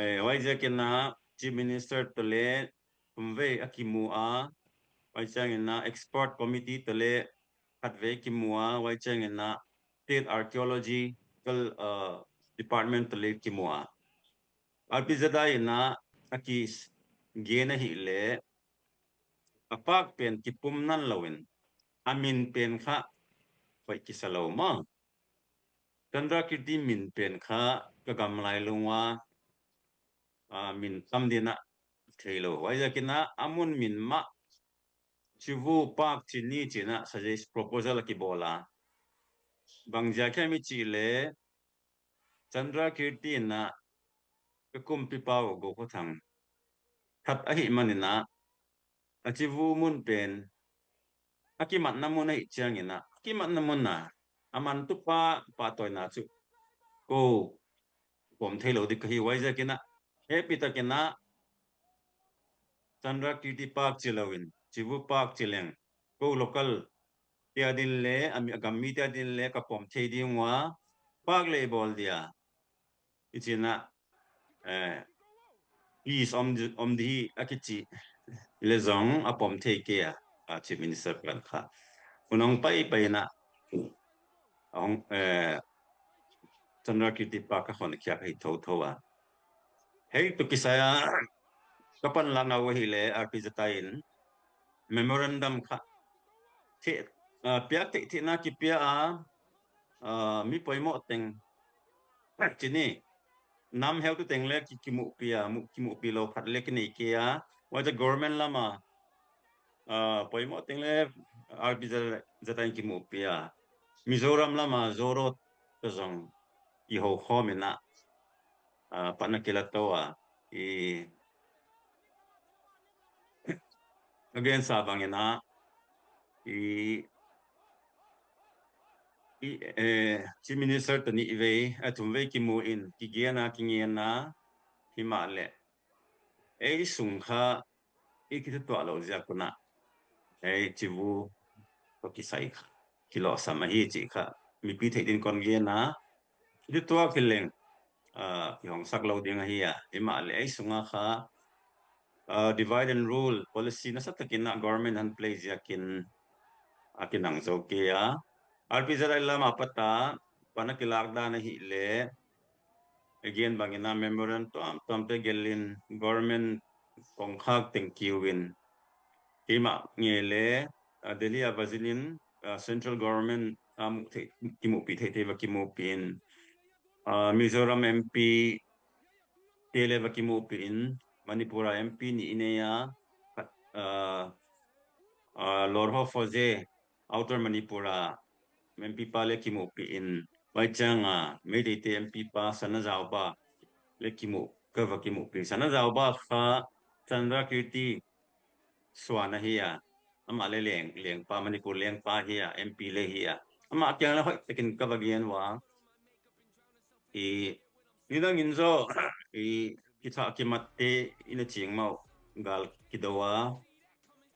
Eh, huaiziakin ah Chief Minister tawh le thumvei a kimu a, huai ciangin ah expert committee tawh le khatvei kimu a, huai ciangin ah State Archaeological, uh, Department tawh le kimu a. R P Z I in ah a kigen ahih leh a pak pen kipum nan loin a min pen kha hoih kisa lo maw. Chandrakirti min pen kha ka gam lailung ua, ah, min tam ding ah thei lo. Huaiziakin ah a mun min mah Chivu Park ci ni ci-in ah suggest proposal a kibawl a. Bang ziak hiam i cih leh Chandrakirti in ah ka kumpipa uh Go Khua Thang that ahih manin ah a Chivu mun pen a kimatna mun ahih ciangin ah a kimatna mun ah a mantupa pahtawina cu ko pom thei lo ding ka hi. Huaiziakin ah hehpihtakin ah Chandrakirti Park ci loin Chivu Park ci leng ko local te adin le a mi, a gam mite adin le ka pom thei ding ua, park le i bawl dia i ci-in ah, eh, peace om di, om di hi a kici le zong a pom thei kei a, a Chief Minister pan kha. Hun hong paipai in ah a hong, eh, Chandrakirti Park ka honkhiak hi thotho a. Hei tawh kisai a ka panlakna uh ahih leh R P Z I in memorandum kha theh, ah, piak theih theihna kipia a, ah, mi poimawh teng ci ni, nam heutu teng le ki, kimuhpih a, mu, kimuhpih lo khat le kinei kei a, huai teh government lam a, ah, poimawh teng le R P Z I in kimuhpih a, Mizoram lam a Zoraw tawh zong i ho khawm in ah, ah, pan a kila to a, i, a gensa bangin ah i, i, eh, Chief Minister tawh nihvei, a thumvei kimu in kigen a, kingen a, himahleh ei sung kha i kithutuah loh ziak un ah ei Chivu tawh kisai kha kilawhsam ahi cih kha mipi theih dingin kon gen a, kithutuak hi leng, ah, kihongsak lo ding ahi a, himahleh ei sungah kha, ah, divide and rule policy nasatakin ah government han play ziakin a kinang zo kei a, R P Z I lam a pat a pan a kilak dan ahih leh a gen bangin ah memorandum tuamtuamte gelh in government kongkhak teng kiu in, keimah ngei le, ah, Delhi a va zin in, ah, central government a muh theih, kimuhpih theihtheih va kimuhpih in, ah, Mizoram M P te le va kimuhpih in, Manipur a M P nih i nei a, ah, ah, Lorho Foze, Outer Manipur a M P pa le kimuhpih in, huai ciang a Meiteite M P pa Sana Zaoba le kimuh, ka va kimuhpih. Sana Zaoba kha Chandrakirti suan ahi a, amah le leng, lengpa, Manipur lengpa hi a, M P le hi a, amah kiang le hoihtakin ka va gen ua. I, nidangin zaw i kithah kimatte i na cing mah uh gal kido a,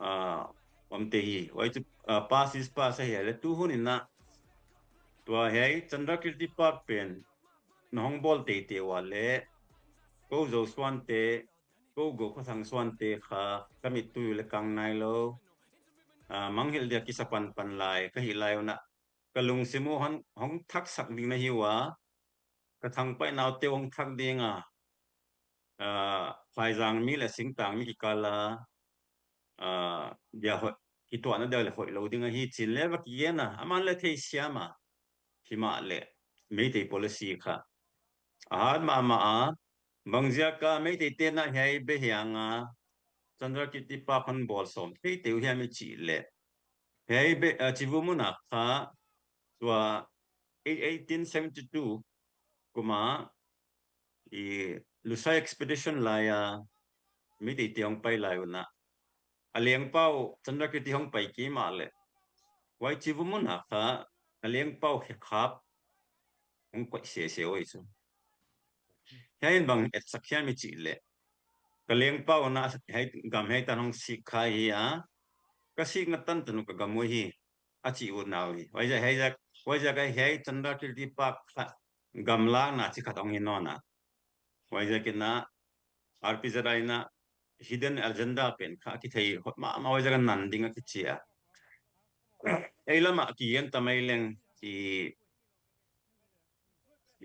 ah, omte hi. Huai cu, ah, pass is pass ahi a le tu hun in ah tua hiai Chandrakirti Park pen na hong bawl teitei ua le ko Zo suante, ko Go Khua Thang suante kha ka mittui uh le kang nai lo, ah, manghilh dia kisa panpan lai ka hih lai un ah ka lungsim uh hong, hong thaksak ding na hi ua, ka thangpaihna uh teuh hong thak ding a, ah, phaizang mi le singtang mi kikal a, ah, dia hoih, kituahna dia le hoih lo ding ahi cin le va kigen a, aman le thei siam a, himahleh Meitei policy kha a hat mahmah a, bang ziak a Meiteite in ah hiai bia hiang a Chandrakirti Park hon bawl sawm teitei uh hiam i cih leh hiai bia, ah, Chivu mun a kha tua eighteen seventy-two kum a i Lusai Expedition lai a Meiteite hong pai lai un ah a lengpa uh Chandrakirti hong pai kei mah leh huai Chivu mun a kha a lengpa uh Khekhap hong koih sese uh hi cu. Hiai in bang etsak hiam i cih leh ka lengpa uh na hiai gam hiai tan hong sik kha hi a, ka sikna tantan uh ka gam uh hi. a cih uh na uh hi. Huaiziak, huaiziak, huaiziak a hiai Chandrakirti Park kha gamlakna ci khat hong hi nawn a. Huaiziak in a R P Z I in a hidden agenda pen kha a kithei hot mahmah, huaiziak a nan ding a kici a. Ei lamah kigen ta mai leng i,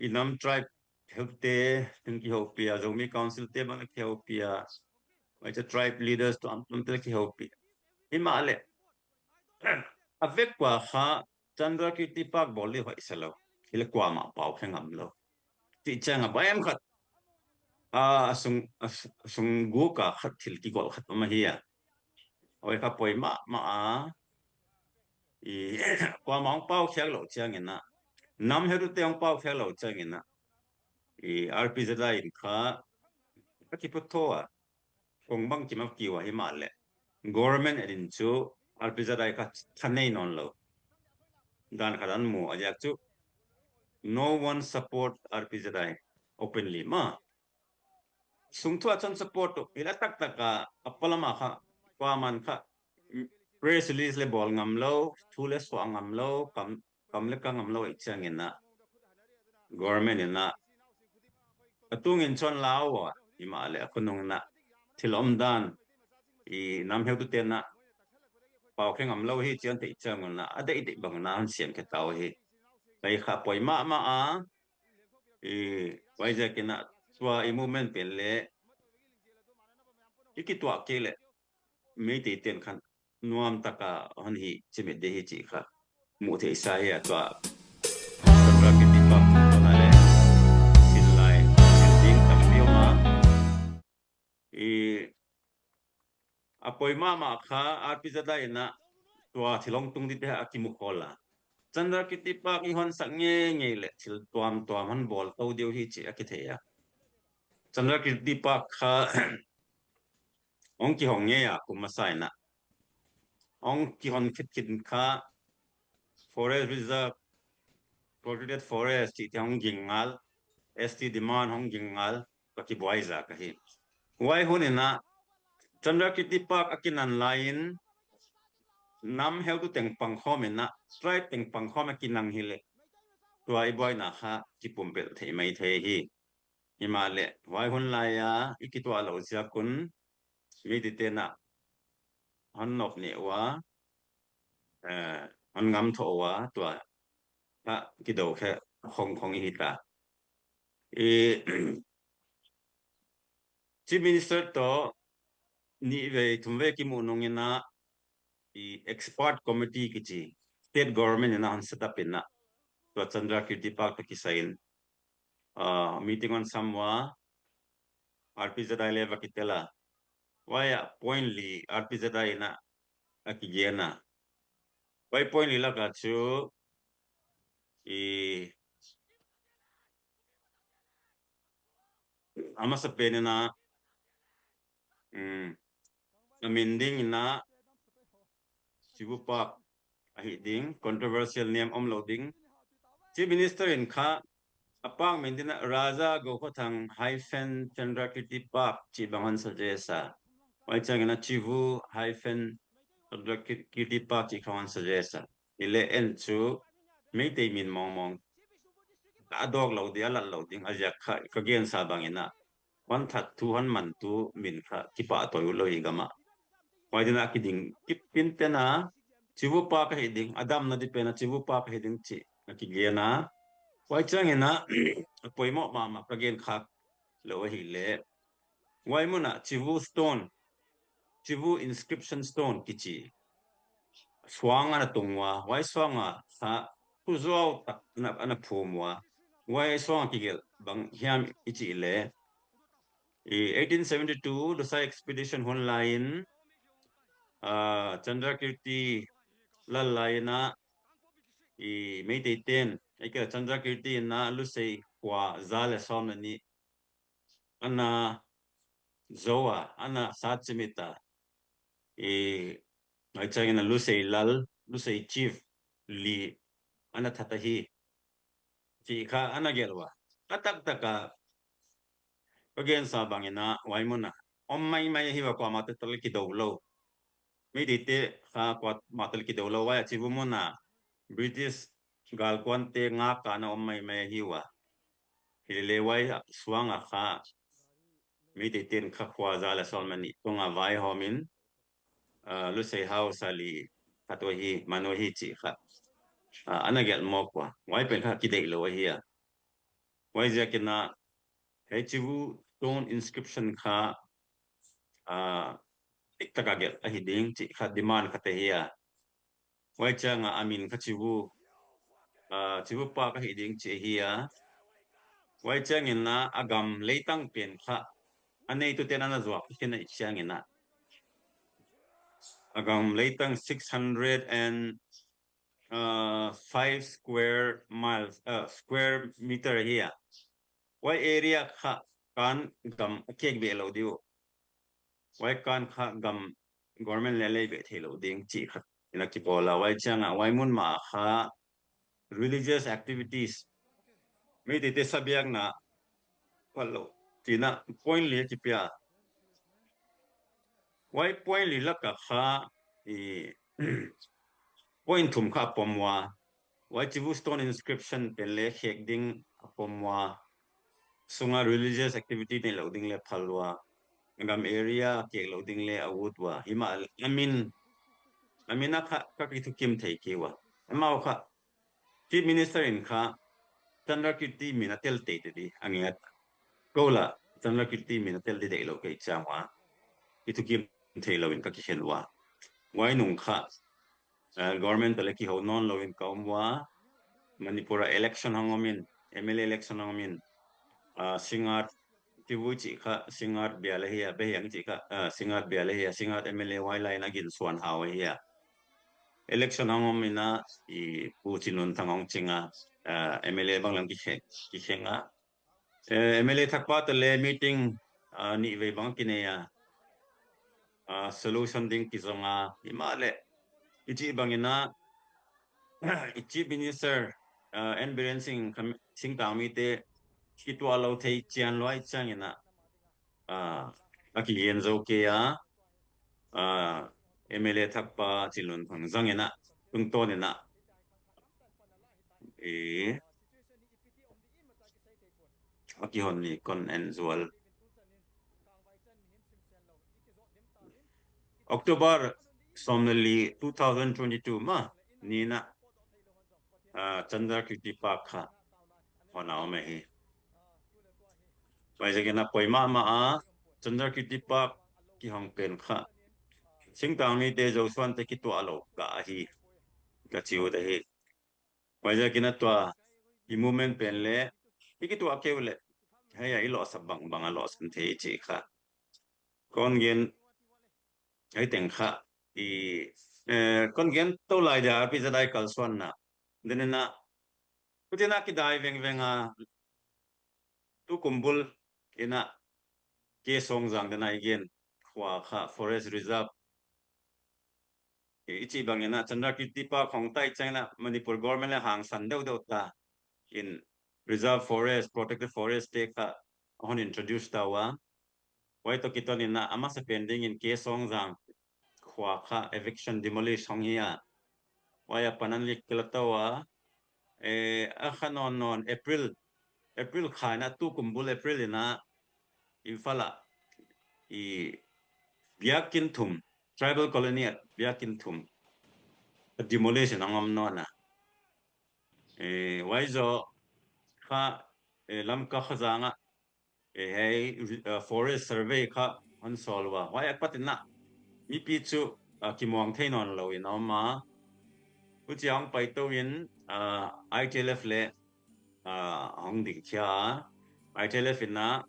i nam tribe heutute in kihopih a, Zomi Council te bang le kihopih a, huaiziak tribe leaders tuamtuamte le kihopih. Himahleh a vek kua kha Chandrakirti Park bawl ding hoih sa lo. Hi le kuamah pau khe ngam lo. Cih ciang a baih em khat, a, a sung, a sung, a sung guk a khat thil kigolh khat om ahi a. Huai kha poi mahmah a, i, kuamah hong paukhiak loh ciangin a, nam heutute hong paukhiak loh ciangin a, i, R P Z I in kha a kiputtho a, kong bangkim a kiu a himahleh government adin chu R P Z I kha tha nei nawn lo dan khat an mu a, ziak chu no one support R P Z I openly mah. Sung thu a chon support uh hi le, a taktak a a palam a kha kuaman kha press release le bawl ngam lo, thu le suah ngam lo, kam, kam le ka ngam lo ahih ciangin a government in a, a tungin chon lau a, himahleh a khonung in a thil omdan i nam heutute'n a paukhe ngam lo hi ci-in a theih ciangun a, a deihdeih bangin a hon siam khe ta uh hi. Huai kha poi mahmah a, i, huaiziakin a tua i movement pen le i kituah kei leh Meiteite'n khan nuam taka hon hi cimit ding hi cih kha muh theihsa hi a, tua Chandrakirti Park tungtawn a le sin lai, sin ding tampi om a, i, a poi mahmah kha R P Z I in a tua thil hong tung dingte a kimu khol a, Chandrakirti Park i hon sak ngeingei leh thil tuamtuam hon bawl to ding uh hi cih a kithei a. Chandrakirti Park kha hong kihong ngei a, kum masa in a hong kihon khit khin kha forest reserve, protected forest cihte hong ging ngal, S T demand hong ging ngal, ka kibuai zak ahi. Huai hun in a Chandrakirti Park a kinan lai-in nam heutu teng pangkhawm in a, tribe teng pangkhawm a kinang hi leh tua i buaina kha kipumpelh thei maithei hi. Himahleh huai hun lai a i kituah loh ziakun Meiteite'n a hon nop neh ua, eh, hon ngam thawh ua, tua kha kido khe khongkhong i hi ta. I, Chief Minister tawh nih vei thum vei kimuh nung in a, i, expert committee kici state government in a hon set up in a, tua Chandrakirti Park tawh kisai in, ah, meeting hon sam ua, R P Z I le va kitel a. Huai ah point li R P Z I in a a kigen a. Huai point li lak ah chu, i, a masa pen in a, um, a min ding in a Chivu Park ahih ding, controversial name om lo ding. Chief Minister in kha a park min ding in a Raja Gokhothang hyphen Chandrakirti Park cih bang hon suggest a. Huai ciangin a Chivu hyphen Chandrakirti Park cih kha hon suggest a. Hi leh en chu Meitei min mawngmawng a dawk lo ding, a lat lo ding, a ziak kha ka gensa bangin a hon that thu, hon man thu min kha kipahtawi uh lo hi gam ah. Huai ding a kiding kip pin ten a, Chivu Park ahih ding, a damna ding pen a Chivu Park ahih ding cih a kigen a. Huai ciangin a, a poimoh mahmah ka gen khak lo ahih leh, huai mun ah Chivu Stone, Chivu Inscription Stone kici suang ana tung ua, huai suang ah kha thuzuau tak ana, ana phum ua, huai suang ah kigelh bang hiam i cih leh, i, eighteen seventy-two Lusei Expedition hun lai-in, ah, Chandrakirti Lal lai-in a, i, Meiteite'n, ei kei leh Chandrakirti in a Lusei khua za le sawm le nih ana zo a, ana sat cimit a, i, huai ciangin a Lusei Lal, Lusei Chief li ana that ahi cih kha ana gelh ua. A taktak a ka gensa bangin a huai mun ah om maimai ahi ua, kuamah tawh le kido lo. Meiteite kha kuamah tawh le kido lo, huai a civu mun a British galkuante ngak a na om maimai ahi uh a. Hi lele huai suang a kha Meiteite in kha khua za le sawm le nih tung a vaihawm in, ah, Lusei House a li khat uh ahi, man uh ahi cih kha, ah, ana gelh mawk uh a. Huai pen kha kideih lo ahi a. Huai ziakin a, hei civu stone inscription kha, ah, diktak a gelh ahi ding cih kha demand khat ahi a. Huai ciang a, a min kha civu, ah, civu pa ka hi ding cih ahi a. Huai ciangin a, a gam leitang pen kha a neitute in ana zuak khin ahih ciangin a, a gam leitang six hundred and, ah, five square miles, ah, square meter ahi a. Huai area kha kan gam a kek beh lo ding uh. Huai kan kha gam government le lei beh thei lo ding cih kha in a kibawl a. Huai ciang a, huai mun mah kha religious activities, Meiteite sabiakna phal lo cih a point li a kipia. Huai point li lak a kha i point thum kha a pom uh a. Huai civu stone inscription pen le khek ding a pom uh a. Sung a religious activity neih loh ding le phal uh a. Gam area a kek loh ding le a ut uh a. Hi mah a min, a min a kha ka kithukim thei kei uh a. Amau kha Chief Minister in kha Chandrakirti min a tel teitei ding a ngiat. Ko lah Chandrakirti min a tel ding deih lo ka hih ciang uh a, kithukim thei lo in ka kikhen uh a. Huai nung kha, eh, government tawh le kiho nawn lo in ka om uh a. Manipur a election hong om in, M L A election hong om in, ah, Singngat, Tivui cih kha Singngat bial ahi a, Behiang cih kha, ah, Singngat bial ahi a, Singngat M L A huai lai in a ginsuan hau ahi a. Election hong om in a, i Pu Cin Lun Thang hong cing a, ah, M L A bang lam kikheng, kikheng a. Eh, M L A thakpa tawh le meeting, ah, nih vei bang kinei a, ah, solution ding kizong a, hi mah leh i cih bangin a, i Chief Minister, ah, N Biren Singh kha, Singtang mite kituah lo thei cian lua ahih ciangin a, ah, a kigen zo kei a, ah, M L A thakpa Cin Lun Thang zang in a, tungtawn in a, i, a kihon ni kon en zual. October sawm le li two thousand twenty-two mah ni in a, ah, Chandrakirti Park kha hon a om ahi. Huaiziakin a poi mahmah a, Chandrakirti Park kihong pen kha Singtang mite Zosuante kituah lo gah ahi, ka ci uh ahi. Huaiziakin a tua i movement pen le i kituah kei uh leh hei a i lawhsap bangbang a lawhsam thei i cih kha. Kon gen, hei teng kha i, eh, kon gen to lai dia R P Z I kalsuanna. Den in a, hucin a kidai vengveng a, tukum bul in a, K Sawngzang den a i gen khua kha forest reserve i cih bangin a, Chandrakirti Park hong taih ciangin a Manipur government le hangsan deuhdeuh ta in reserve forest, protected forest te kha a hon introduce ta uh a. Huai tawh kiton in a, a masa pen dingin K Sawngzang khua kha eviction, demolish hong hi a. Huai a pan an lik kila to a, eh, a kha nawnnawn April, April kha in a, tukum bul April in a, Imphal ah i biakinn thum, tribal colony ah biakinn thum a demolition hong om nawn a. Eh, huai zawh kha, eh, Lamka khuazang ah, eh, hei, eh, forest survey kha hon sawl uh a. Huai a pat in a mipi cu, ah, kimuang thei nawn lo in a om a. Huci a hong paito in, ah, I T L F le, ah, hong dingkhia a. I T L F in a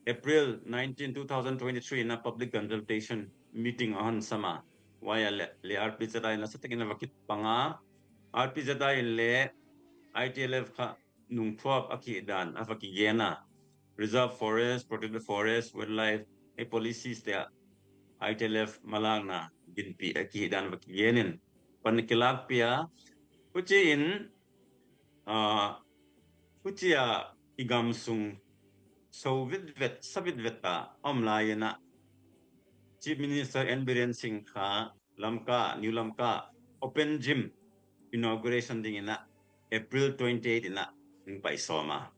April nineteen, two thousand twenty-three in a public consultation meeting a hon sam a. Huai a le, le R P Z I in a sa takin a va kipang a. R P Z I in le I T L F kha nungthuap a kihdan a va kigen a. Reserve forest, protected forest, wildlife, hei policies te ah I T L F malakna ginpih a kihdan va kigen in pan kilakpih a. Huci in, ah, huci a i gam sung so vitvet, sa vitvet a om lai in a Chief Minister N Biren Singh kha Lamka, New Lamka open gym inauguration ding in ah April twenty eight in ah hong pai sawm a.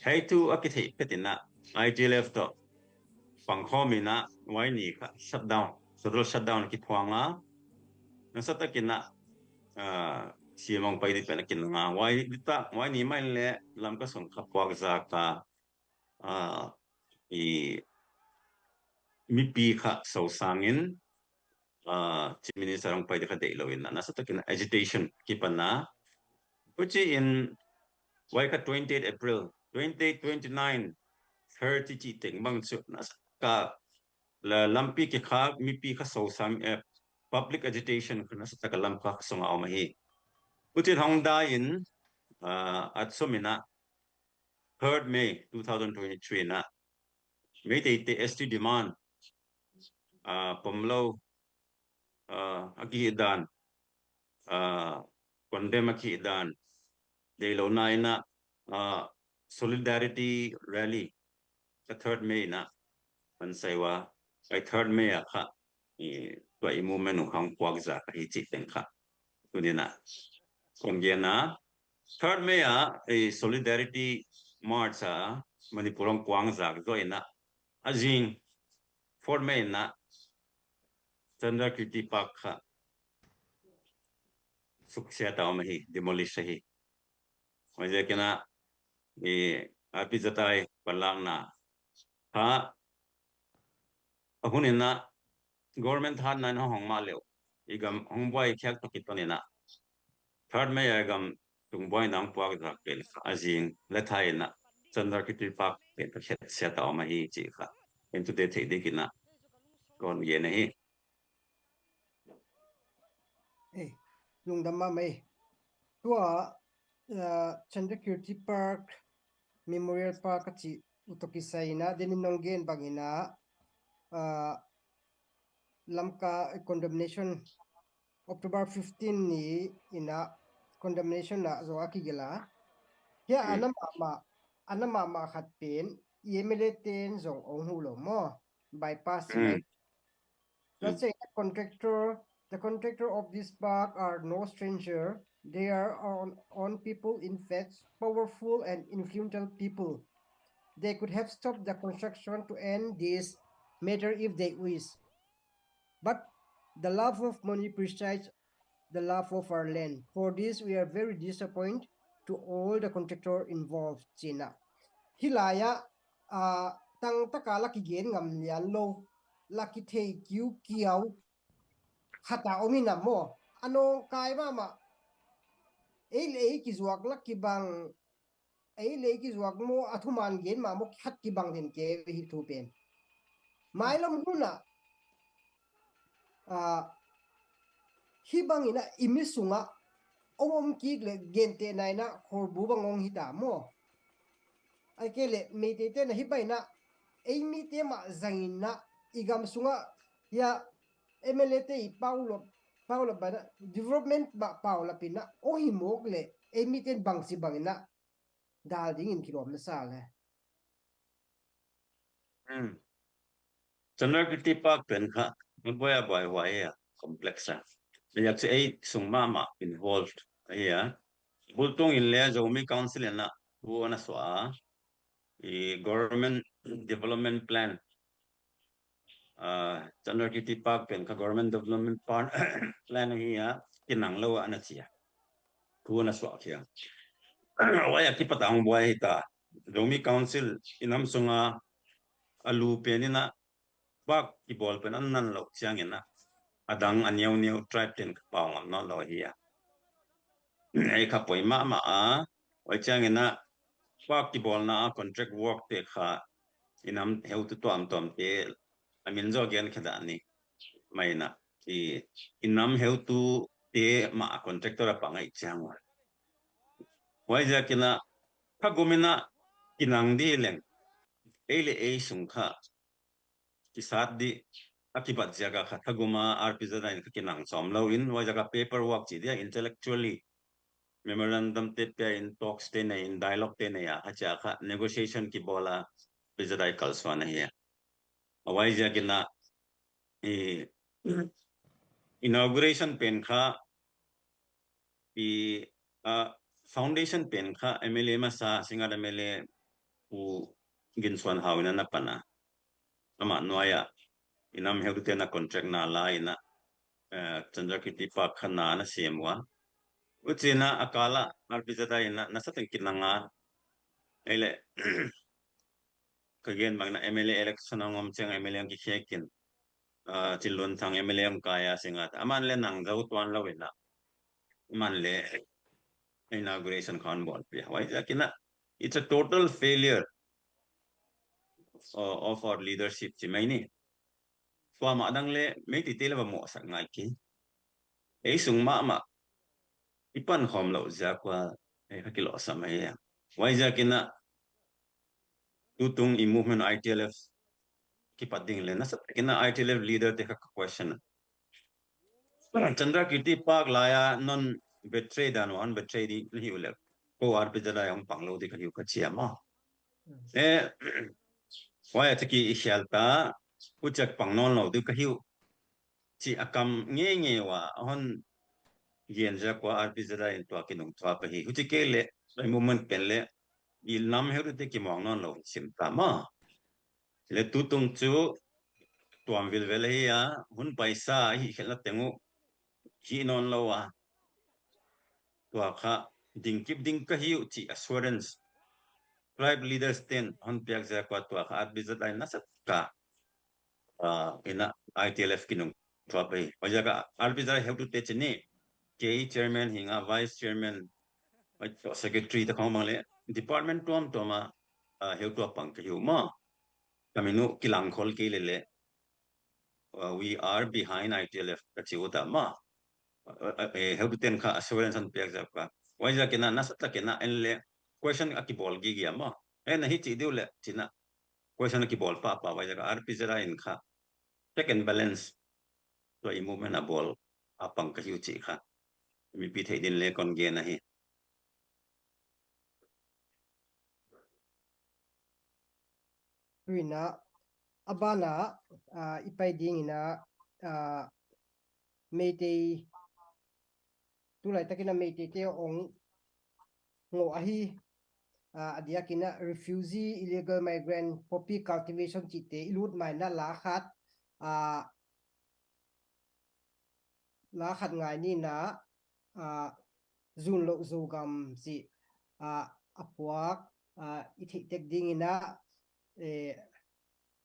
Hei thu a kitheih phet in ah I T L F tawh pangkhawm in ah huai ni kha shutdown, total shutdown a kiphuang a, nasa takin ah, ah, siam hong pai ding pen a kinang a, huai ni mah in leh Lamka sung kha puak zak a, ah, i mipi kha sosangin, ah, Chief Minister hong pai ding kha deih lo in ah nasa takin agitation kipan a. Huchiin huai kha twenty eight April, twenty eight, twenty nine, thirty cih teng bang chu nasa taka la lampi kikhak, mipi kha sosang, eh, public agitation kha nasa taka Lamka sung a om ahi. Huchiin hong dai in, ah, a sum in ah third May two thousand twenty three in ah Meiteite S T demand, ah, pom lo, ah, a kihih dan, ah, condemn a kihih dan deih lohna in ah, ah, solidarity rally a third May in ah hong sai ua, huai third May ah kha i, tua i movement uh kha hong puak zak ahi cih teng kha tuni in ah kon gen a. Third May ah i solidarity march ah Manipur hong kuang zak zaw in ah, a zing fourth May in ah Chandrakirti Park kha suksiat a om ahi, demolish ahi. Huaiziakin ah i R P Z I panlakna kha a hun in ah government thahatna in hong hong mah leh uh i gam hong buai khiak tawh kiton in ah third May a i gam tung buaina hong puak zak pen kha a zing le thai in ah Chandrakirti Park pen kha khiatsiat a om ahi cih kha en tute theih dingin ah kon gen ahi. Eh, lungdam mahmah ei. Tua, ah, Chandrakirti Park, Memorial Park a cih uh tawh kisai in ah, denin nong gen bangin ah, ah, Lamka condemnation, October fifteen ni in ah condemnation ah zong a kigelh a. Hiah a na mahmah, a na mahmah khat pen i M L A ten zong ong huh lo maw? Bypass in ah. Let's say the contractor, the contractor of this park are no stranger. They are on, on people, in fact, powerful and influential people. They could have stopped the construction to end this matter if they wish. But the love of money precedes the love of our land. For this, we are very disappointed to all the contractor involved, ci-in ah. Hih lai-ah, ah, tangtaka la kigen ngam lian lo, la kithei kiukiau khat a om in ah maw. A nawngkai mahmah. Ei le ei kizuak la kibang, ei le ei kizuak maw, a thuman gen mah maw, khat kibang den kei ve hih thu pen. Mailam hun ah, ah, hih bangin ah i mi sungah ong om kik leh gentehna in ah khorbu bang ong hi ta maw? Ahih kei leh Meiteite in ah hih bangin ah ei mite mah zangin ah i gam sungah hiah M L A te i paulap, paulap bang in ah development mah paulap in ah ong hi mawk leh ei mite in bangci bangin ah dal dingin kilawm na sa le. Hmm. Chandrakirti Park pen kha, mun buai a buai huai a, complex a. Yak si ei sung mahmah involved ahi a. Bultung in le Zomi Council in ah thu ana suah a. I government development plan, ah, Chandrakirti Park pen kha government development plan, plan ahi a, kinang lo a ana ci a. Thu ana suah khia. Huai a kipat a hong buai hi ta. Zomi Council i nam sunga a lu pen in ah park kibawl pen an nan loh ciangin ah a dang a niauniau tribe ten kha pau ngam nawn lo ahi a. Ei kha poi mahmah a, huai ciangin ah park kibawlna a contract work te kha i nam heutu tuamtuamte a min zaw gen khe dah ni. Mah in ah i, i nam heutute mah a contractor a pang ahih ciang ua. Huaiziakin ah kha gum in ah kinang dih leng ei le ei sung kha kisat dih a kibat ziak a kha thagum a R P Z I in kha kinang sawm lo in, huaiziak a paperwork ci dia intellectually memorandum te pia in, talks te nei in, dialogue te nei a, huchia kha negotiation kibawl a R P Z I kalsuan ahi a. A huaiziakin ah i inauguration pen kha i, a, foundation pen kha M L A masa, Singngat M L A Pu Gin Suan Hau in a na pan a, amah nuai-ah i nam heutute na contract na la in a, eh, Chandrakirti Park kha na na sem uh a. Huci in a, a kal ah R P Z I in a, na sa teng kinang a. Ei leh, ka gen bang in a M L A election hong om ciang M L A hong kikhia khin, ah, Cin Lun Thang M L A hong kai a, Singngat. Aman le nang zo tuan lo in a, aman le inauguration kha hong bawl pia. Huaiziak in a, it's a total failure of, of our leadership ci mai ni. Tua mah dang le Meiteite le va mawhsak ngai kei. Ei sung mahmah i pan khawm loh ziak ua ei kha kilawhsam ahi a. Huaiziak in a, tutung i movement I T L F kipat ding le, na sa tak in a I T L F leader te kha ka question a. Chandrakirti Park lai a non betray dan ua hon betray ding na hi uh le, ko R P Z I hong pang lo ding ka hi uh ka ci a maw. Eh, huai a ciki i khial ta, huciak pang nawn lo ding ka hi uh ci a kam ngeingei ua hon gen ziak ua R P Z I in tua kinungthuap ahi. Huci kei le, i movement pen le i nam heutute kimuang nawn lo sim ta maw. Le tutung cu tuam vilvel ahi a, hun paisa i hihkhelhna teng uh hih nawn lo a, tua kha ding kip ding ka hi uh cih assurance tribe leaders ten hon piak ziak ua tua kha R P Z I na sa tak a, ah, in a I T L F kinungthuap ahi. Huaiziak a R P Z I heutute ci ni, kei chairman hi ing a, vice chairman, secretary te khawng bang le department tuamtuam a, ah, heutu a pang ka hi uh maw. Ka min uh kilangkhol kei le le, uh, we are behind I T L F ka ci uh ta maw. Eh, eh, eh, heututen kha assurance hon piak ziak ua. Huaiziak in a na sa tak in a en le question a kibawl gige a maw. Eh, na hi cih deuh le ci in a question a kibawl pahpah, huaiziak a R P Z I in kha check and balance tua i movement a bawl a pang ka hi uh cih kha mipi theih ding le kon gen ahi. Tu in a, a ban ah, ah, i pai ding in a, ah, Meitei, tu laitak in a Meitei te hong ngawh ahi, ah, a diak in a refugee, illegal migrant, poppy cultivation cihte i lut ma in a la khat, ah, la khat ngai ni in a, ah, Zun Loh Zogam cih, ah, a puak, ah, i theih tek ding in a, eh,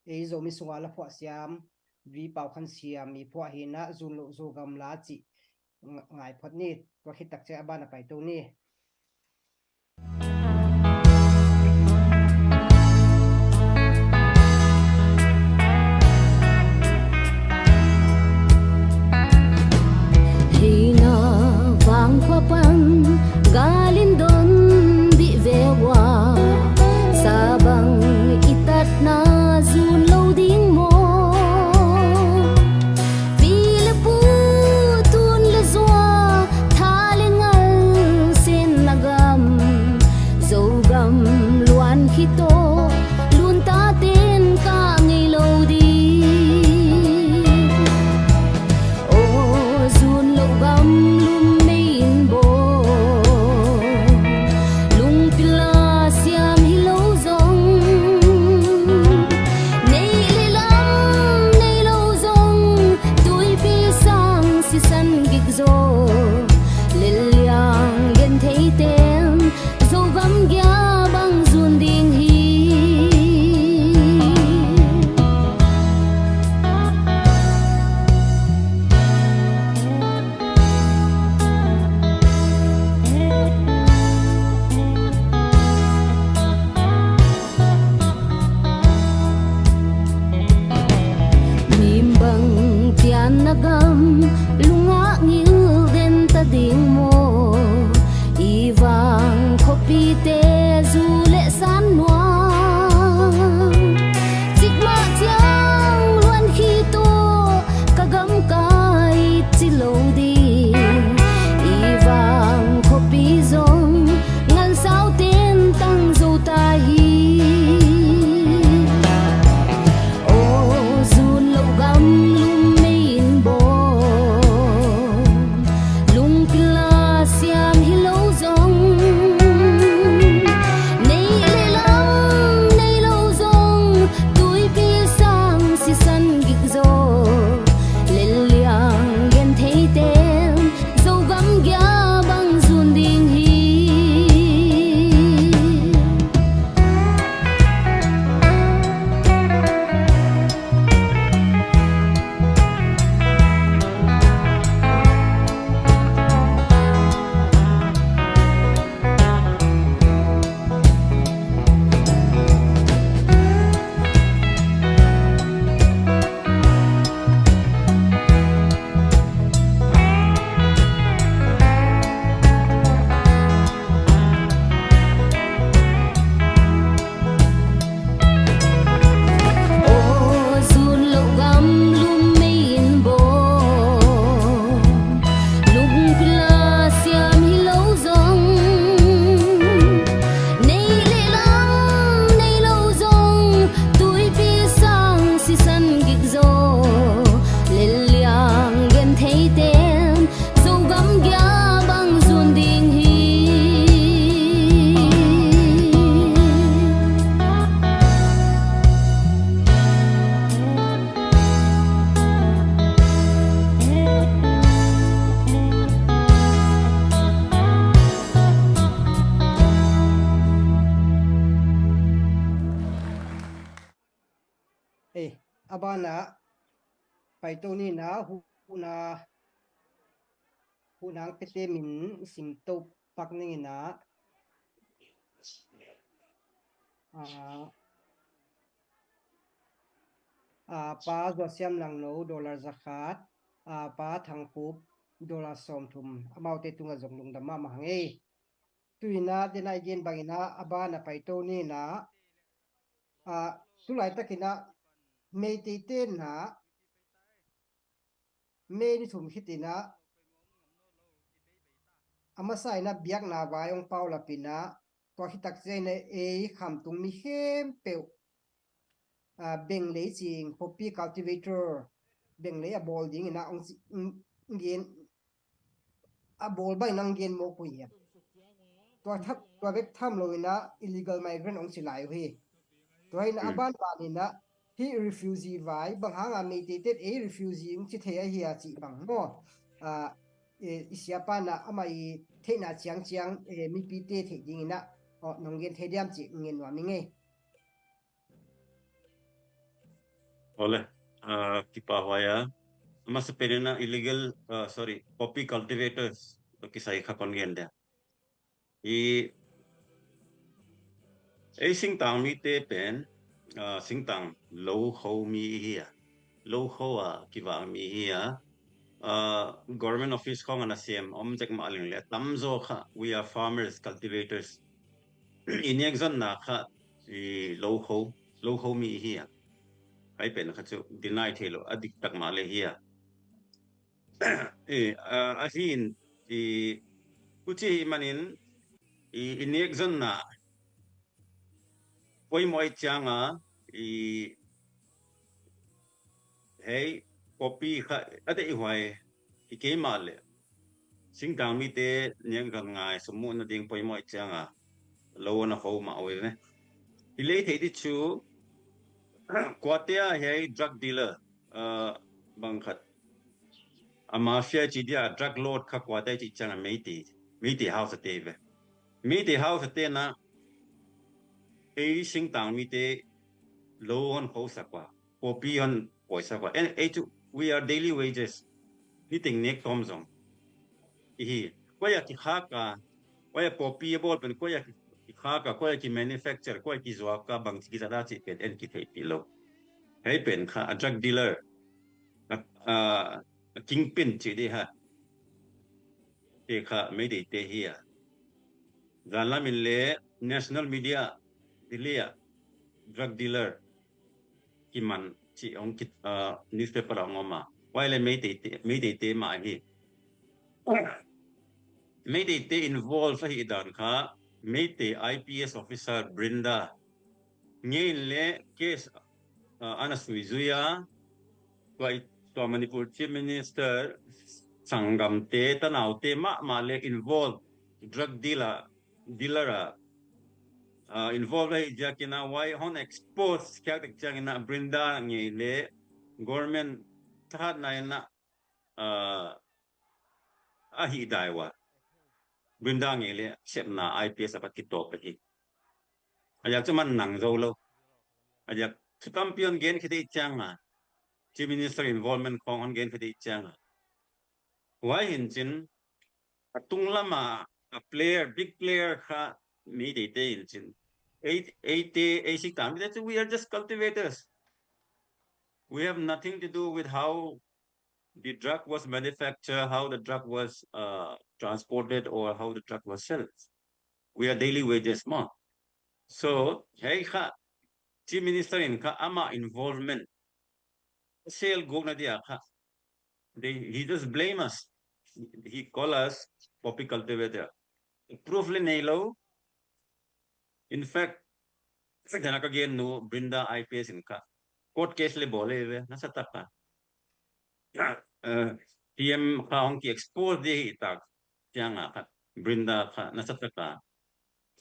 ei Zomi sung a la phuah siam, V Pau Khan Siam i phuah hi in a, Zun Loh Zogam la cih nga-, ngai phot ni. Tua khit tak ciang a ban a pai to ni. Hina vangkhua pan gal in don dih ve ua, sa bang i tatna zun lo ding maw? Pi le pu, tun le zua, tha le ngal se Ei, a banah paito nina, huhna, huhna ang pete min i sim to pak ningina, a, a, Pa Zuasiam Langno, dollar zakhat, a, Pa Thangkhup, dollar sawmthum, amaute tungah zong lungdam mahmah hang ei. Tuina tena i gen bangina, a banah paito nina, a, tulaitakina, Meitei tena, May ni thum khitina, a masa ina biakna vai hong paulapina, tua khitak ciangina ei Khamtung mi khempeuh, a, benglei cing, poppy cultivator, benglei a bawl dingina hong ci-, hong, hong gen, a bawl bangin hong gen mawk uh hiam? Tua tha-, tua bek tham loina illegal migrant hong ci lai uh hi. Tua ina a banbanin ah hih refugee vai, bang hanga Meitei ten ei refugee hong ci thei ahi a cih bang maw? A, e, i siapa na amah i theihna ciangciang, e, mipite theih dingin ah, aw, nong gen thei diam cih ngen nuam ing ei. Ole, a, kipa huai a. A masa penina illegal, a, sorry, poppy cultivators tawh kisai kha kon gen dia. I, ei singtang mite pen, a, singtang lo ho mi ihi a. Lo ho a kivang mi ihi a. A, government office khawng a nasem om zek mah leng le tamzaw kha, we are farmers, cultivators. I nekzonna kha, i lo ho, lo ho mi ihi a. Ai pen kha cu deny thei lo, a diktak mah le hi a. E, a, ahi in, i, kuci hi manin, i, i nekzonna poimawh i cianga, i, hei, poppy kha, a deih huai, i keimah le. Singtang mite nekzon ngai, sum muhna ding poimawh i cianga, lo na ho mah ui ne. I lei thei di cu, kuatea hei drug dealer, a, bang khat. A mafia ci dia drug lord kha kuate ci cianga Meitei, Meitei hausate ve. Meitei hausate na ei singtang mite lo hon khosak ua, poppy hon poisak ua. En, ei cu, we are daily wages. Niteng nek tawm zong. Ihi, kua ia kikhaka, kua ia poppy a bawl pen, kua ia kikhaka, kua ia kimanufacture, kua ia kizuaka, bang ci kizata ci pen, en kitheihpih lo. Hei pen kha, a drug dealer. A, a, a kingpin ci di ha. Te kha Meitei te hi a. Zanlam in le national media, Delhi a drug dealer kiman ci hong ki, a, newspaper a hong om a. Huai le Meitei te, Meitei te mah hi. Meitei te involve ahi dan kha, Meitei I P S officer Brinda Ngei in le case, uh, ana suizui a, tua i, tua Manipur Chief Minister sanggamte, tanaute mahmah le involve, drug dealer, dealer a, uh, involve ahi ziakin a, huai hon expose khiak tek ciangin a, Brinda Ngei le government thahatna in a, uh, ahi dai ua. Brinda Ngei le sepna I P S a pat kitawp ahi. A ziak cu man nang zo lo. A ziak cu tampi hon gen khit i cianga, Chief Minister involvement khawng hon gen khit i cianga, huai hin cin, a tung lama a player, big player kha Meitei te in cin. Ei, eite, ei singtang mite cu, we are just cultivators. We have nothing to do with how the drug was manufactured, how the drug was, uh, transported, or how the drug was sold. We are daily wages maw. So, hei kha, Chief Minister in kha ama involvement, sale gukna dia kha, they, he just blame us. He call us poppy cultivator. Proof le nei lo. In fact, ka gen nu Brinda I P S in kha court case le bawl le ve, nasa taka, eh, P M kha hong ki expose ding hi tak cianga kha, Brinda kha nasa taka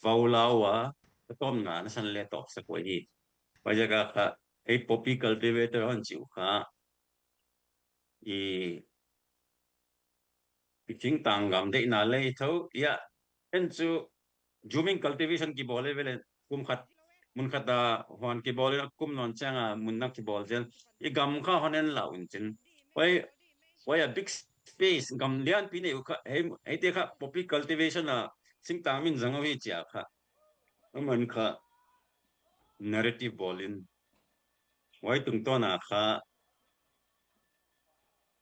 vau lau a, ka tawmna nasan le tawk sak uh hi. Huai ziaka kha, ei poppy cultivator hon ci uh kha, i, i cingtang gam deihna le i tho, ia, en cu, jumming cultivation kibawl le vele, kum khat Mun khat a huan kibawl in a kum nawn ciang a mun dang kibawl zel. I gam kha hong en lo in cin. Why, why a big space, gam lianpi nei uh kha, hei, heite kha poppy cultivation a singtang min zang uh hi ci a kha. Aman kha narrative bawl in. Why tungtawn a kha